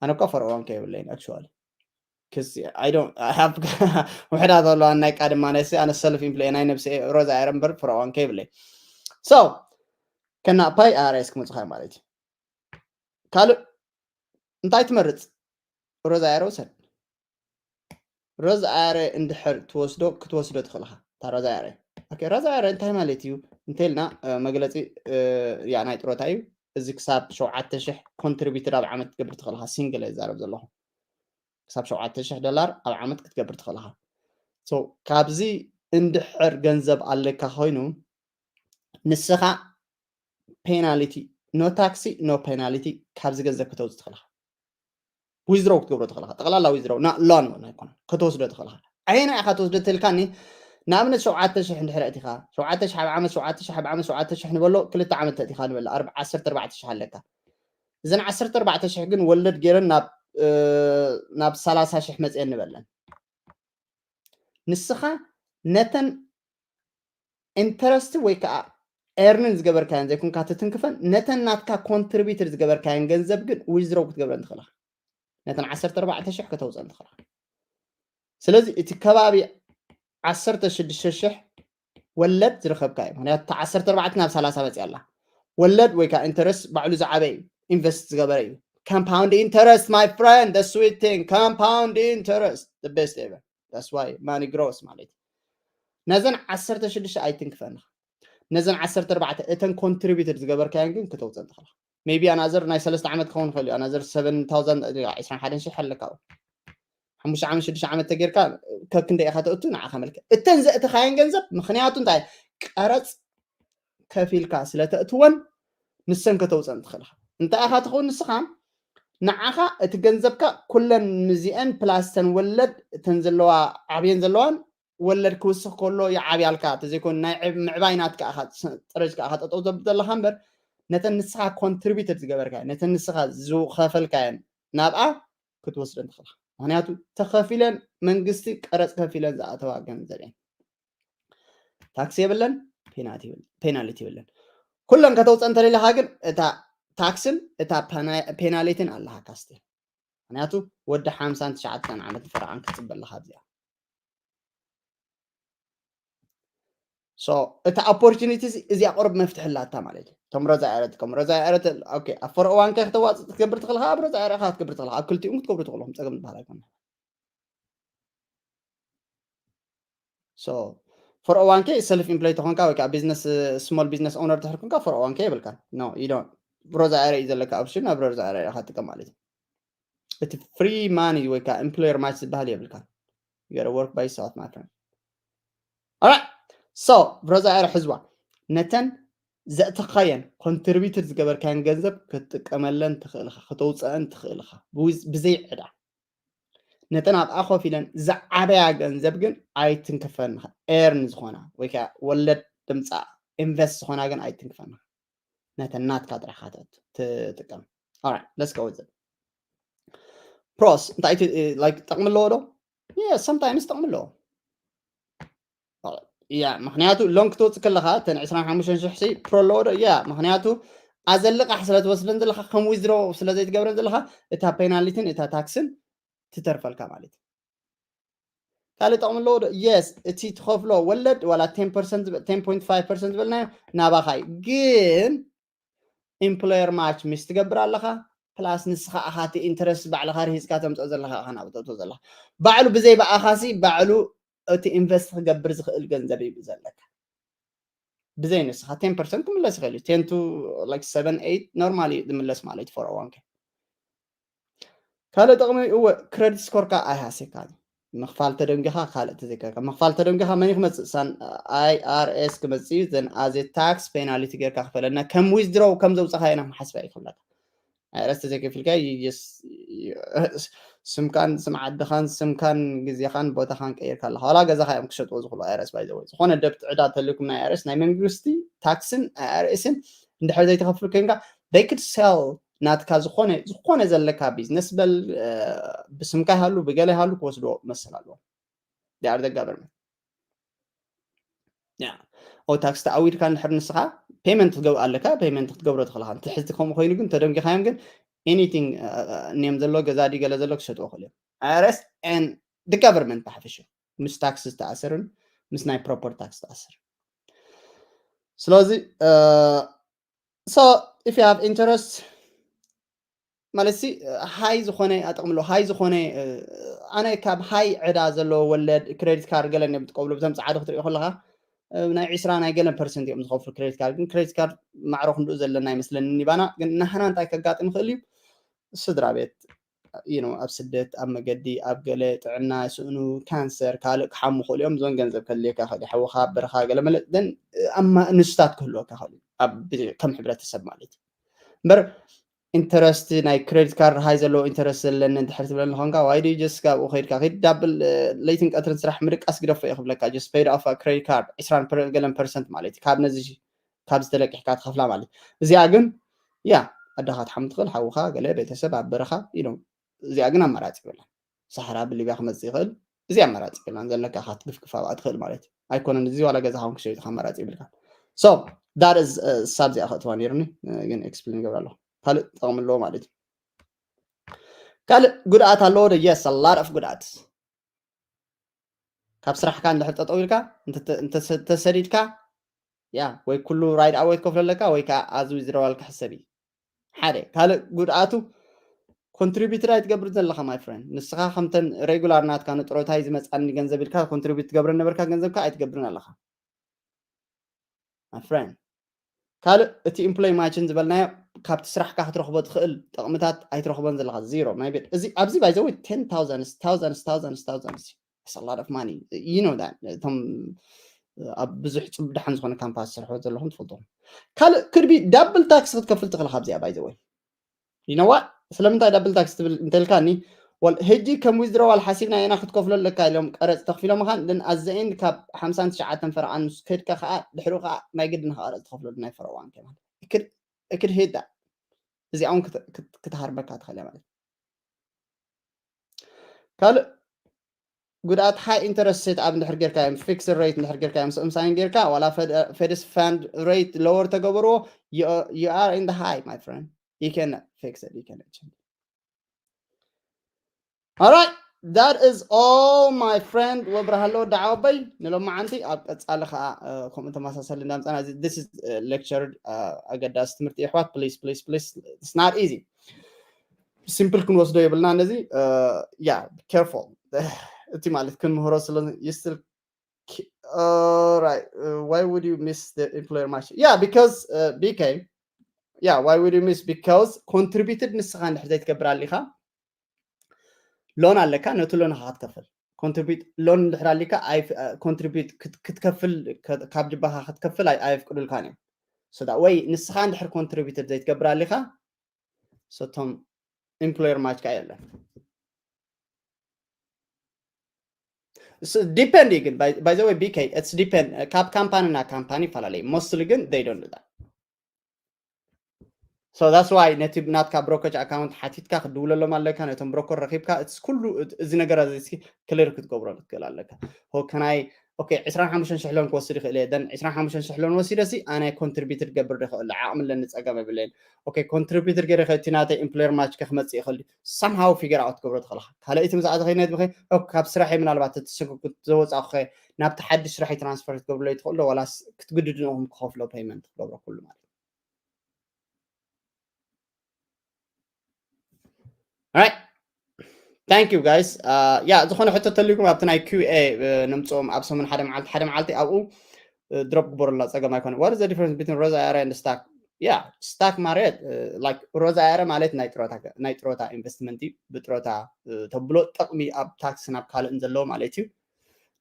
ኣነ እኳ ፎር ኦ ዋን ኬ የብለይን actually. Cause I don't, I have ውሕዳት ኣለዋ ናይ ቃ ድማ ናይ ኣነ ሰልፍ ኢምፕሎይ ናይ ነብሲ ሮዝ ኣየረ እምበር ፎር ኦ ዋን ኬ የብለይ። So ከና ፓይ ኣር ኤስ ክመጽኻ ማለት እዩ። ካልእ እንታይ ትመርጽ? ሮዝ ኣየረ ውሰድ። ሮዝ ኣየረ እንድሕር ትወስዶ ክትወስዶ ትኽእልኻ። እታ ሮዝ ኣየረ okay፣ ሮዝ ኣየረ እንታይ ማለት እዩ እንተልና መግለፂ ያ ናይ ጥሮታ እዩ። እዚ ክሳብ ሸውዓተ ሽሕ ኮንትሪቢዩትድ ኣብ ዓመት ክትገብር ትኽእልኻ። ሲንግል እዛረብ ዘለኹ ክሳብ ሸውዓተ ሽሕ ዶላር ኣብ ዓመት ክትገብር ትኽእልኻ። So ካብዚ እንድሕር ገንዘብ ኣለካ ኮይኑ ንስኻ ፔናሊቲ no tax no penalty ካብዚ ገንዘብ ከተውፅእ ትኽእልኻ። ዊዝድሮው ክትገብሮ ትኽእልኻ። ጠቕላላ ዊዝድሮው ና ሎን ኣይኮነ ክትወስዶ ትኽእልኻ። ዓይና ኢኻ ትወስዶ ትልካኒ ንኣብነት ሸውዓተ ሽሕ እንድሕር እቲኻ ሸውዓተ ሽሕ ኣብ ዓመት ሸውዓተ ሽሕ ኣብ ዓመት ሸውዓተ ሽሕ ንበሎ ክልተ ዓመት ተእቲኻ ንበላ ዓሰርተ ኣርባዕተ ሽሕ ኣለካ። እዘን ዓሰርተ ኣርባዕተ ሽሕ ግን ወለድ ገይረን ናብ ናብ ሰላሳ ሽሕ መፅአን ንበለን። ንስኻ ነተን ኢንተረስት ወይ ከዓ ኤርንን ዝገበርካየን ዘይኮንካ ትትንክፈን፣ ነተን ናትካ ኮንትሪቢዩትድ ዝገበርካየን ገንዘብ ግን ዊዝድሮው ክትገብረን ትኽእልኻ። ነተን ዓሰርተ ኣርባዕተ ሽሕ ከተውፀን ትኽእልኻ። ስለዚ እቲ ከባቢ ዓሰርተ ሽዱሽተ ሽሕ ወለድ ዝረኸብካ እዩ። ምክንያቱ ዓሰርተ ኣርባዕተ ናብ ሰላሳ መፅያ ኣላ። ወለድ ወይ ከዓ ኢንተረስት ባዕሉ ዝዓበ እዩ፣ ኢንቨስት ዝገበረ እዩ። Compound interest, my friend, the sweet thing, compound interest, the best ever. That's why money grows ማለት እዩ። ነዘን ዓሰርተ ሽዱሽተ ኣይትንክፈንኻ። ነዘን ዓሰርተ ኣርባዕተ እተን ኮንትሪቢዩትድ ዝገበርካየን ግን ክተውፀን ትኽእልኻ። Maybe ኣናዘር ናይ ሰለስተ ዓመት ክኸውን ይኽእል እዩ። ኣናዘር ሰቨን ታውዘንድ ዕስራን ሓደን ሽሕ ኣለካ። ሓሙሽተ ዓመት ሽዱሽተ ዓመት ተጌርካ ከክንደ ኢኻ ተእቱ ንዓኻ መልክዕ እተን ዘእተኻየን ገንዘብ ምክንያቱ እንታይ ቀረፅ ከፊልካ ስለተእትወን ንሰን ከተውፀን ትኽእልኻ። እንታይ ኢኻ ትኸውን ንስኻ ንዓኻ እቲ ገንዘብካ ኩለን ምዚአን ፕላስተን ወለድ እተን ዘለዋ ዓብየን ዘለዋን ወለድ ክውስኽ ከሎ ይዓብያልካ ተዘይኮን ናይ ምዕባይ ናትካ ጥረጅ ከዓ ጠጠው ዘብል ዘለካ እምበር ነተን ንስኻ ኮንትሪቢዩተር ዝገበርካ ነተን ንስኻ ዝኸፈልካየን ናብኣ ክትወስደን ትኽእልካ። ምክንያቱ ተኸፊለን መንግስቲ ቀረፅ ከፊለን ዝኣተዋ ገንዘብ እየን። ታክሲ የብለን፣ ፔናልቲ የብለን። ኩለን ከተውፀ እንተደሊካ ግን እታ ታክስን እታ ፔናሊቲን ኣለካ ስቲል። ምክንያቱ ወዲ ሓምሳን ትሽዓተን ዓመት ፈረቓን ክትፅበ ኣለካ ኣብዚኣ። So እታ ኦፖርቹኒቲ እዚኣ ቁሩብ መፍትሒ ኣላታ ማለት እዩ። እቶም ረዛ ኤረት ከም ረዛ ኤረት okay ኣብ ፎር ኦ ዋን ኬ ክተዋፅእ ክትገብር ትኽእልካ ኣብ ረዛ ኤረ ክትገብር ትኽእልካ ኣብ ክልቲኡም ክትገብሩ ትኽእልኩም ፀገም ዝበሃል ኣይኮነ። So ፎር ኦ ዋን ኬ ሰልፍ ኢምፕሎይ ተኾንካ ወይ ከዓ ቢዝነስ ስሞል ቢዝነስ ኦነር ድሕር ኮንካ ፎር ኦ ዋን ኬ የብልካ። No you don't። ረዛ ኤረ እዩ ዘለካ ኦፕሽን ኣብ ረዛ ኤረ ኢኻ ትጥቀም ማለት እዩ። እቲ ፍሪ ማኒ ወይ ከዓ ኤምፕሎየር ማች ዝበሃል የብልካ። You gotta work by yourself my friend. Alright. So ረዛ ኤረ ሕዝዋ ነተን ዘእተኻየን ኮንትሪቢዩትድ ዝገበርካየን ገንዘብ ክትጥቀመለን ትኽእል ኢኻ፣ ከተውፅአን ትኽእል ኢኻ ብዘይ ዕዳ። ነተን ኣብኣ ኮፍ ኢለን ዝዓበያ ገንዘብ ግን ኣይትንክፈን ኢኻ። ኤርን ዝኾና ወይ ከዓ ወለድ ድምፃ ኢንቨስት ዝኾና ግን ኣይትንክፈን ኢኻ። ነተን ናትካ ጥራሕ ኢኻ ትጥቀም። Alright, let's go with it. ፕሮስ እንታይ like ጠቕሚ ኣለዎ ዶ? Yeah, sometimes ጠቕሚ ኣለዎ። ያ ምክንያቱ ሎን ክትወፅእ ከለካ እተን ዕስራን ሓሙሽተን ሽሕ ሲ ፕሮ ኣለዎ ዶ? ያ ምክንያቱ ኣዘልቃሕ ስለ ትወስደን ዘለካ ከም ዊዝድሮ ስለ ዘይትገብረን ዘለካ እታ ፔናሊቲን እታ ታክስን ትተርፈልካ ማለት እዩ። ካልእ ጠቕሚ ኣለዎ ዶ? የስ፣ እቲ ትኸፍሎ ወለድ ዋላ ቴን ፐርሰንት ቴን ፖይንት ፋይቭ ፐርሰንት ዝበልናዮ ናባኻ እዩ። ግን ኢምፕሎየር ማች ምስ ትገብር ኣለኻ ፕላስ ንስኻ ኣኻ እቲ ኢንተረስት ባዕልኻ ርሂፅካ ተምፅኦ ዘለኻ ኣኻ ናብ ተእቶ ዘለኻ ባዕሉ ብዘይ ብኣኻሲ ባዕሉ እቲ ኢንቨስት ክገብር ዝኽእል ገንዘብ እዩ ዘለካ። ብዘይ ንስኻ ቴን ፐርሰንት ክምለስ ይኽእል እዩ። ቴን ቱ like ሰቨን ኤይት ኖርማል እዩ ዝምለስ ማለት ፎር ኦ ዋን ኬ። ካልእ ጥቕሚ እወ ክረዲት ስኮርካ ኣይሃሴካ ምኽፋል ተደንጊኻ ካልእ ተዘይከካ ምኽፋል ተደንጊኻ መን ክመፅእ ሳን ኣይ ኣር ኤስ ክመፅእ እዩ። ዘን ኣዜ ታክስ ፔናሊቲ ጌርካ ክፈለና ከም ዊዝድሮው ከም ዘውፅኻ ኢና ክሓስባ ይክብለካ። ኣይ ኣር ኤስ ተዘይከፊልካ ስምካን ስም ዓድኻን ስምካን ግዜኻን ቦታኻን ቀይርካ ኣለካ ዋላ ገዛኻ እዮም ክሸጥዎ ዝኽእሉ ኣይ ኣር ኤስ ባይ ዘወይ ዝኾነ ደብት ዕዳ ተልኩም ናይ ኣይ ኣር ኤስ ናይ መንግስቲ ታክስን ኣይ ኣር ኤስን እንድሕር ዘይተኸፍል ኮይንካ they could sell ናትካ ዝኾነ ዝኾነ ዘለካ ቢዝነስ በል ብስምካ ይሃሉ ብገለ ይሃሉ ክወስድዎ መሰል ኣለዎ። They are the government። ኦ ታክስ ተዓዊድካ እንድሕር ንስኻ ፔመንት ክትገብር ኣለካ፣ ፔመንት ክትገብሮ ትኽእልካ። ትሕዝቲ ከምኡ ኮይኑ ግን ተደንጊኻዮም ግን anything እኒኦም ዘሎ ገዛ ድዩ ገለ ዘሎ ክሸጥዎ ክእል እዮም። IRS and the government ብሓፈሽኡ ምስ ታክስ ዝተኣሰርን ምስ ናይ ፕሮፐር ታክስ ዝተኣሰር። ስለዚ so if you have interest ማለት ሲ ሃይ ዝኾነ ኣጠቕምሎ ሃይ ዝኾነ ኣነ ካብ ሃይ ዕዳ ዘለዎ ወለድ ክሬዲት ካርድ ገለ እዮም ትቀብሉ ብዞም ፃዕዱ ክትሪኦ ከለካ ናይ ዒስራ ናይ ገለ ፐርሰንት እዮም ዝኸፍሉ ክሬዲት ካርድ ግን ክሬዲት ካርድ ማዕሮ ክንድኡ ዘለና ኣይመስለንን ይባና ግን ናህና እንታይ ከጋጥም ይኽእል እዩ ስድራ ቤት you know ኣብ ስደት ኣብ መገዲ ኣብ ገለ ጥዕና ስእኑ ካንሰር ካልእ ክሓሙ ክእሉ እዮም እዞን ገንዘብ ከድልየካ ክእል ሓወካ በረኻ ገለ መለ ዘን ኣብ ንሱታት ክህልወካ ክእል ኣብ ከም ሕብረተሰብ ማለት እዩ እምበር ኢንተረስት ናይ ክሬዲት ካርድ ሃይ ዘለዎ ኢንተረስት ዘለኒ እንድሕር ትብለኒ ኾንካ ዋይ ዱ ጀስ ካብኡ ከይድካ ከይድ ዳብል ለይትን ቀትርን ስራሕ ምድቃስ ግደፎ እየ ክብለካ ጀስ ፔይድ ኣፍ ክሬዲት ካርድ ዒስራን ገለን ፐርሰንት ማለት እዩ ካብ ነዚ ካብ ዝተለቂሕካ ትኸፍላ ማለት እዩ እዚኣ ግን ያ ኣደኻ ትሓም ትኽእል ሓውኻ ገለ ቤተሰብ ኣብ በረኻ ኢሎም እዚኣ ግን ኣማራፂ ይብላ ሳሕራ ብሊብያ ክመፅእ ይኽእል እዚ ኣማራፂ ይብላን ዘለካ ኢኻ ትግፍግፍ ኣብኣ ትኽእል ማለት እዩ ኣይኮነን እዚ ዋላ ገዛ ውን ክሸይጥካ ኣማራፂ ይብልካ so that is ሳብ እዚኣ ከእትዋ ነይሩኒ ግን ኤክስፕሌን ይገብር ኣለኹ ካልእ ጠቕሚ ኣለዎ ማለት እዩ ካልእ ጉድኣት ኣለዎ ዶ yes a lot of ጉድኣት ካብ ስራሕካ እንድሕር ጠጠው ኢልካ እንተሰዲድካ ያ ወይ ኩሉ right away ትከፍሎ ኣለካ ወይ ከዓ as withdrawal ክሕሰብ እዩ ሓደ ካልእ ጉድኣቱ ኮንትሪቢዩትድ ኣይትገብር ዘለካ my friend ንስኻ ከምተን ሬጉላር ናትካ ንጥሮታይ ዝመፃኒ ገንዘብ ኢልካ ኮንትሪቢዩት ትገብረ ነበርካ ገንዘብካ ኣይትገብርን ኣለካ my friend ካልእ እቲ employee matchን ዝበልናዮ ካብቲ ስራሕካ ክትረኽቦ ትኽእል ጥቕምታት ኣይትረኽቦን ዘለካ ዜሮ ናይ ቤት እዚ ኣብዚ by the way ten thousands thousands thousands thousands it's a lot of money you know that እቶም ኣብ ብዙሕ ፅቡቅ ደሓን ዝኾነ ካምፓስ ዝሰርሑ ዘለኹም ትፈልጡ ካልእ could be double tax ክትከፍል ትኽእል ካብዚኣ by the way you know what ስለምንታይ double tax ትብል እንተልካኒ well ሕጂ ከም withdrawal ሓሲብና ኢና ክትከፍሎ ኣለካ ኢሎም ቀረፅ ተኽፊሎምኻን then at the end ካብ ሓምሳን ትሽዓተን ፈረቓን ምስ ከድካ ከዓ ድሕሪኡ ከዓ ናይ ግድን ከዓ ቀረፅ ትኸፍለሉ ናይ ፈረዋን ከማን could hit that እዚኣ እውን ክትሃርመካ ትኽእል ማለት ካልእ ጉድኣት high interest set up እንድሕር ጌርካ እዮም fixed rate እንድሕር ጌርካ እዮም ስእምሳይን ጌርካ ዋላ fed fund rate lower ተገበርዎ you are in the high my friend you can fix it you can change All right, that is all my friend ወብርሃሎ ዳዓወበይ ንሎማዓንቲ ኣብ ቀፃሊ ከዓ ከምኡ ተመሳሰሊ እንዳምፃና this is lecture ኣገዳሲ ትምህርቲ ይሕዋት please please please it's not easy simple ክንወስዶ የብልና ነዚ yeah careful እቲ ማለት ክንምህሮ ስለ you still right why would you miss the employer match yeah because BK yeah why would you miss because contributed ንስኻ እንድሕር ዘይትገብር ኣሊኻ ሎን ኣለካ ነቲ ሎን ኢኻ ክትከፍል ኮንትሪቢዩት ሎን እንድሕር ኣሊካ ኮንትሪቢዩት ክትከፍል ካብ ጅባኻ ክትከፍል ኣየፍቅዱልካን እዮም so that way ንስኻ እንድሕር ኮንትሪቢዩትድ ዘይትገብር ኣሊኻ so እቶም employer match ከዓ የለን depend እዩ ግን by the way BK it's depend ካብ ካምፓኒ ናብ ካምፓኒ ይፈላለዩ mostly ግን they don't do that so that's why ነቲ ናትካ brokerage account ሓቲትካ ክድውለሎም ኣለካ ነቶም broker ረኺብካ it's ኩሉ እዚ ነገር እዚ clear ክትገብሮ ክትክእል ኣለካ can I okay ዕስራን ሓሙሽተን ሽሕ ሎን ክወስድ ይኽእል እየ then ዕስራን ሓሙሽተን ሽሕ ሎን ወሲደ ሲ ኣነ contributed ገብር ዶ ይኽእል ዓቕሚ ኣለኒ ፀገም የብለይን okay contributed ገይረ እቲ ናተይ employer match ከ ክመፅእ ይኽእል somehow figure out ክትገብሮ ትኽእል ካልኣይቲ ምስ ኣተኸይነት ብኸ ካብ ስራሐይ ምናልባት እቲ ስንኩ ዘወፃኹ ናብቲ ሓድሽ ስራሐይ transfer ክትገብርለይ ትኽእል ዶ ዋላስ ክትግድዱ ኢኹም ክኸፍሎ payment ክትገብሮ ኩሉ ማለት Alright. Thank you guys. ያ ዝኾነ ሕቶ ተልኩም ኣብቲ ናይ QA ንምፅኦም ኣብ ሰሙን ሓደ መዓልቲ ሓደ መዓልቲ ኣብኡ ድሮፕ ግበሩላ ፀገም ኣይኮነ what is the difference between Roth IRA and stock yeah stock ማለት like Roth IRA ማለት ናይ ጥሮታ ናይ ጥሮታ ኢንቨስትመንት እዩ ብጥሮታ ተብሎ ጥቕሚ ኣብ ታክስ ናብ ካልእን ዘለዎ ማለት እዩ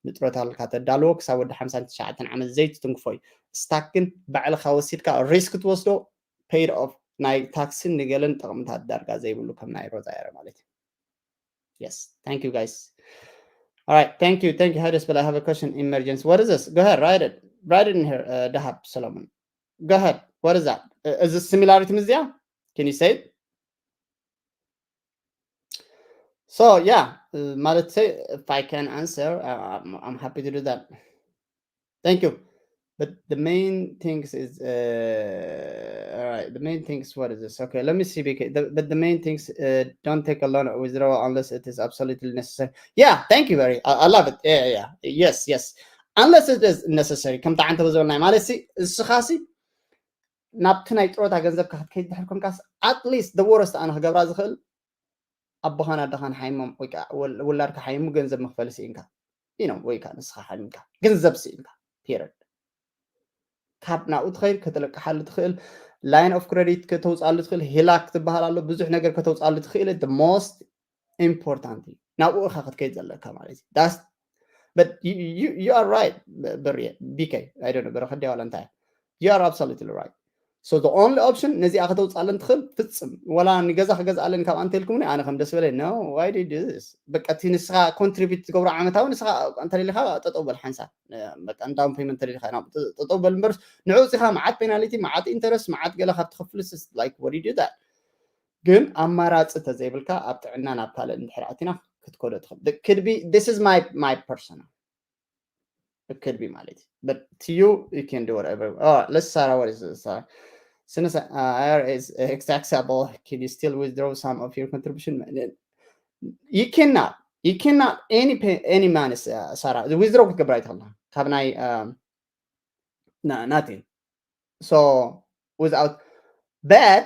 ንጥሮታ ልካ ተዳልዎ ክሳብ ወዲ ሓምሳን ትሽዓተን ዓመት ዘይትትንክፎ እዩ ስታክ ግን ባዕልካ ወሲድካ ሪስክ ትወስዶ paid off ናይ ታክስን ንገለን ጥቕምታት ዳርጋ ዘይብሉ ከም ናይ Roth IRA ማለት እዩ yes thank you guys all right thank you thank you Hades but I have a question emergency what is this go ahead write it write it in here uh, Dahab Solomon go ahead what is that uh, is this similarity ምስ እዚኣ can you say it So yeah, uh, ማለት say if I can answer, uh, I'm, I'm happy to do that. Thank you. But the main things is uh, all right. The main things, what is this? Okay, let me see. Because the, but the main things, uh, don't take a loan or withdrawal unless it is absolutely necessary. Yeah, thank you, very. I, I love it. Yeah, yeah, yeah. Yes, yes. Unless it is necessary. ከም ተዓንተ በዘበልና ማለት ሲ እስኻሲ ናብቲ ናይ ጥሮታ ገንዘብካ ክትከይድ ድሕር ኮንካስ at least the worst ኣነ ክገብራ ዝኽእል ኣቦኻን ኣደኻን ሓይሞም ወይ ከዓ ወል- ውላድካ ሓይሙ ገንዘብ መክፈሊ ስኢንካ ኢኖም ወይ ከዓ ንስኻ ሓሚምካ ገንዘብ ስኢንካ period። ካብ ናብኡ ትኸይድ ከተለቅሓሉ ትኽእል line of credit ከተውፅኣሉ ትኽእል ሂላክ ትበሃል ኣሎ ብዙሕ ነገር ከተውፅኣሉ ትኽእል the most important እዩ ናብኡ ኢኻ ክትከይድ ዘለካ ማለት እዩ that's but you, you, you are right ብርየ ቢከይ I don't know በረኸ ድያ ዋላ እንታይ you are absolutely right so the only option ነዚኣ ከተውፅኣለን ትኽእል ፍፅም ወላ ንገዛ ክገዝኣለን ካብ ኣንተ ኢልኩምኒ ኣነ ከም ደስ በለይ no why do you do this በቃ እቲ ንስኻ contribute ትገብሮ ዓመታዊ ንስኻ እንተደሊኻ ጠጠው በል ሓንሳብ በቃ down payment እንተደሊኻ ናብ ጠጠው በል እምበር ንዕኡ ፂኻ መዓት penalty መዓት interest መዓት ገለ ካብ ትኸፍልስ like what do you do that ግን ኣማራፂ ተዘይብልካ ኣብ ጥዕና ናብ ካልእ እንድሕር ኣቲና ክትከዶ ትኽእል could be this is my my personal it could be ማለት እዩ but to you you can do whatever oh let's Sarah what is this Sarah since uh, I R A is taxable can you still withdraw some of your contribution you cannot you cannot any pay any man is uh, Sarah withdraw ክትገብር ኣይትኽእልና ካብ ናይ um, no, nothing so without but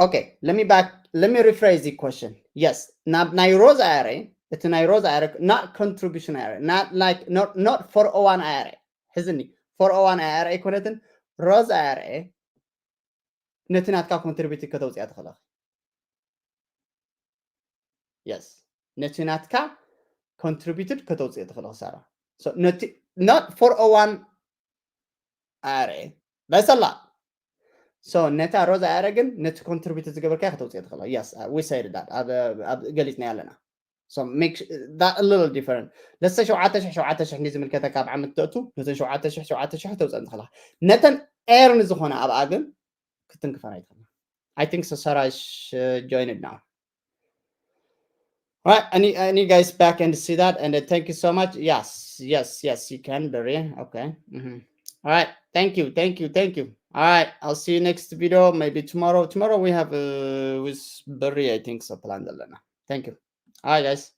okay let me back let me rephrase the question yes ናብ ናይ Roth I R A እቲ ናይ Roth I R A not contribution I R A not like not not four oh one I R A ሕዝኒ four oh one I R A ኣይኮነትን Roth I R A ነቲ ናትካ contribute ከተውፅያ ትኽእለኻ yes ነቲ ናትካ contributed ከተውፅእ ትኽእል ክሳራ ነቲ not four oh one I R A that's a lot so ነታ Roth I R A ግን ነቲ contribute ዝገበርካ ከተውፅእ ትኽእል yes we said that ኣብ ገሊፅና ኣለና so make that a little different let's say ሸውዓተ ሽሕ ሸውዓተ ሽሕ እንዲ ዝምልከተካ ኣብ ዓመት ተእቱ ነተን ሸውዓተ ሽሕ ሸውዓተ ሽሕ ተውፅእ ትኽእላ ነተን earn ዝኾነ ኣብኣ ግን ክትንክፈን ኣይትኽእልን I think so Sarah is uh, joined now All right, any any guys back and see that, and uh, thank you so much. Yes, yes, yes, you can, Barry. Okay. Mm-hmm. All right, thank you, thank you, thank you. All right, I'll see you next video, maybe tomorrow. Tomorrow we have uh, with Barry, I think so. Plan Thank you. All right, guys.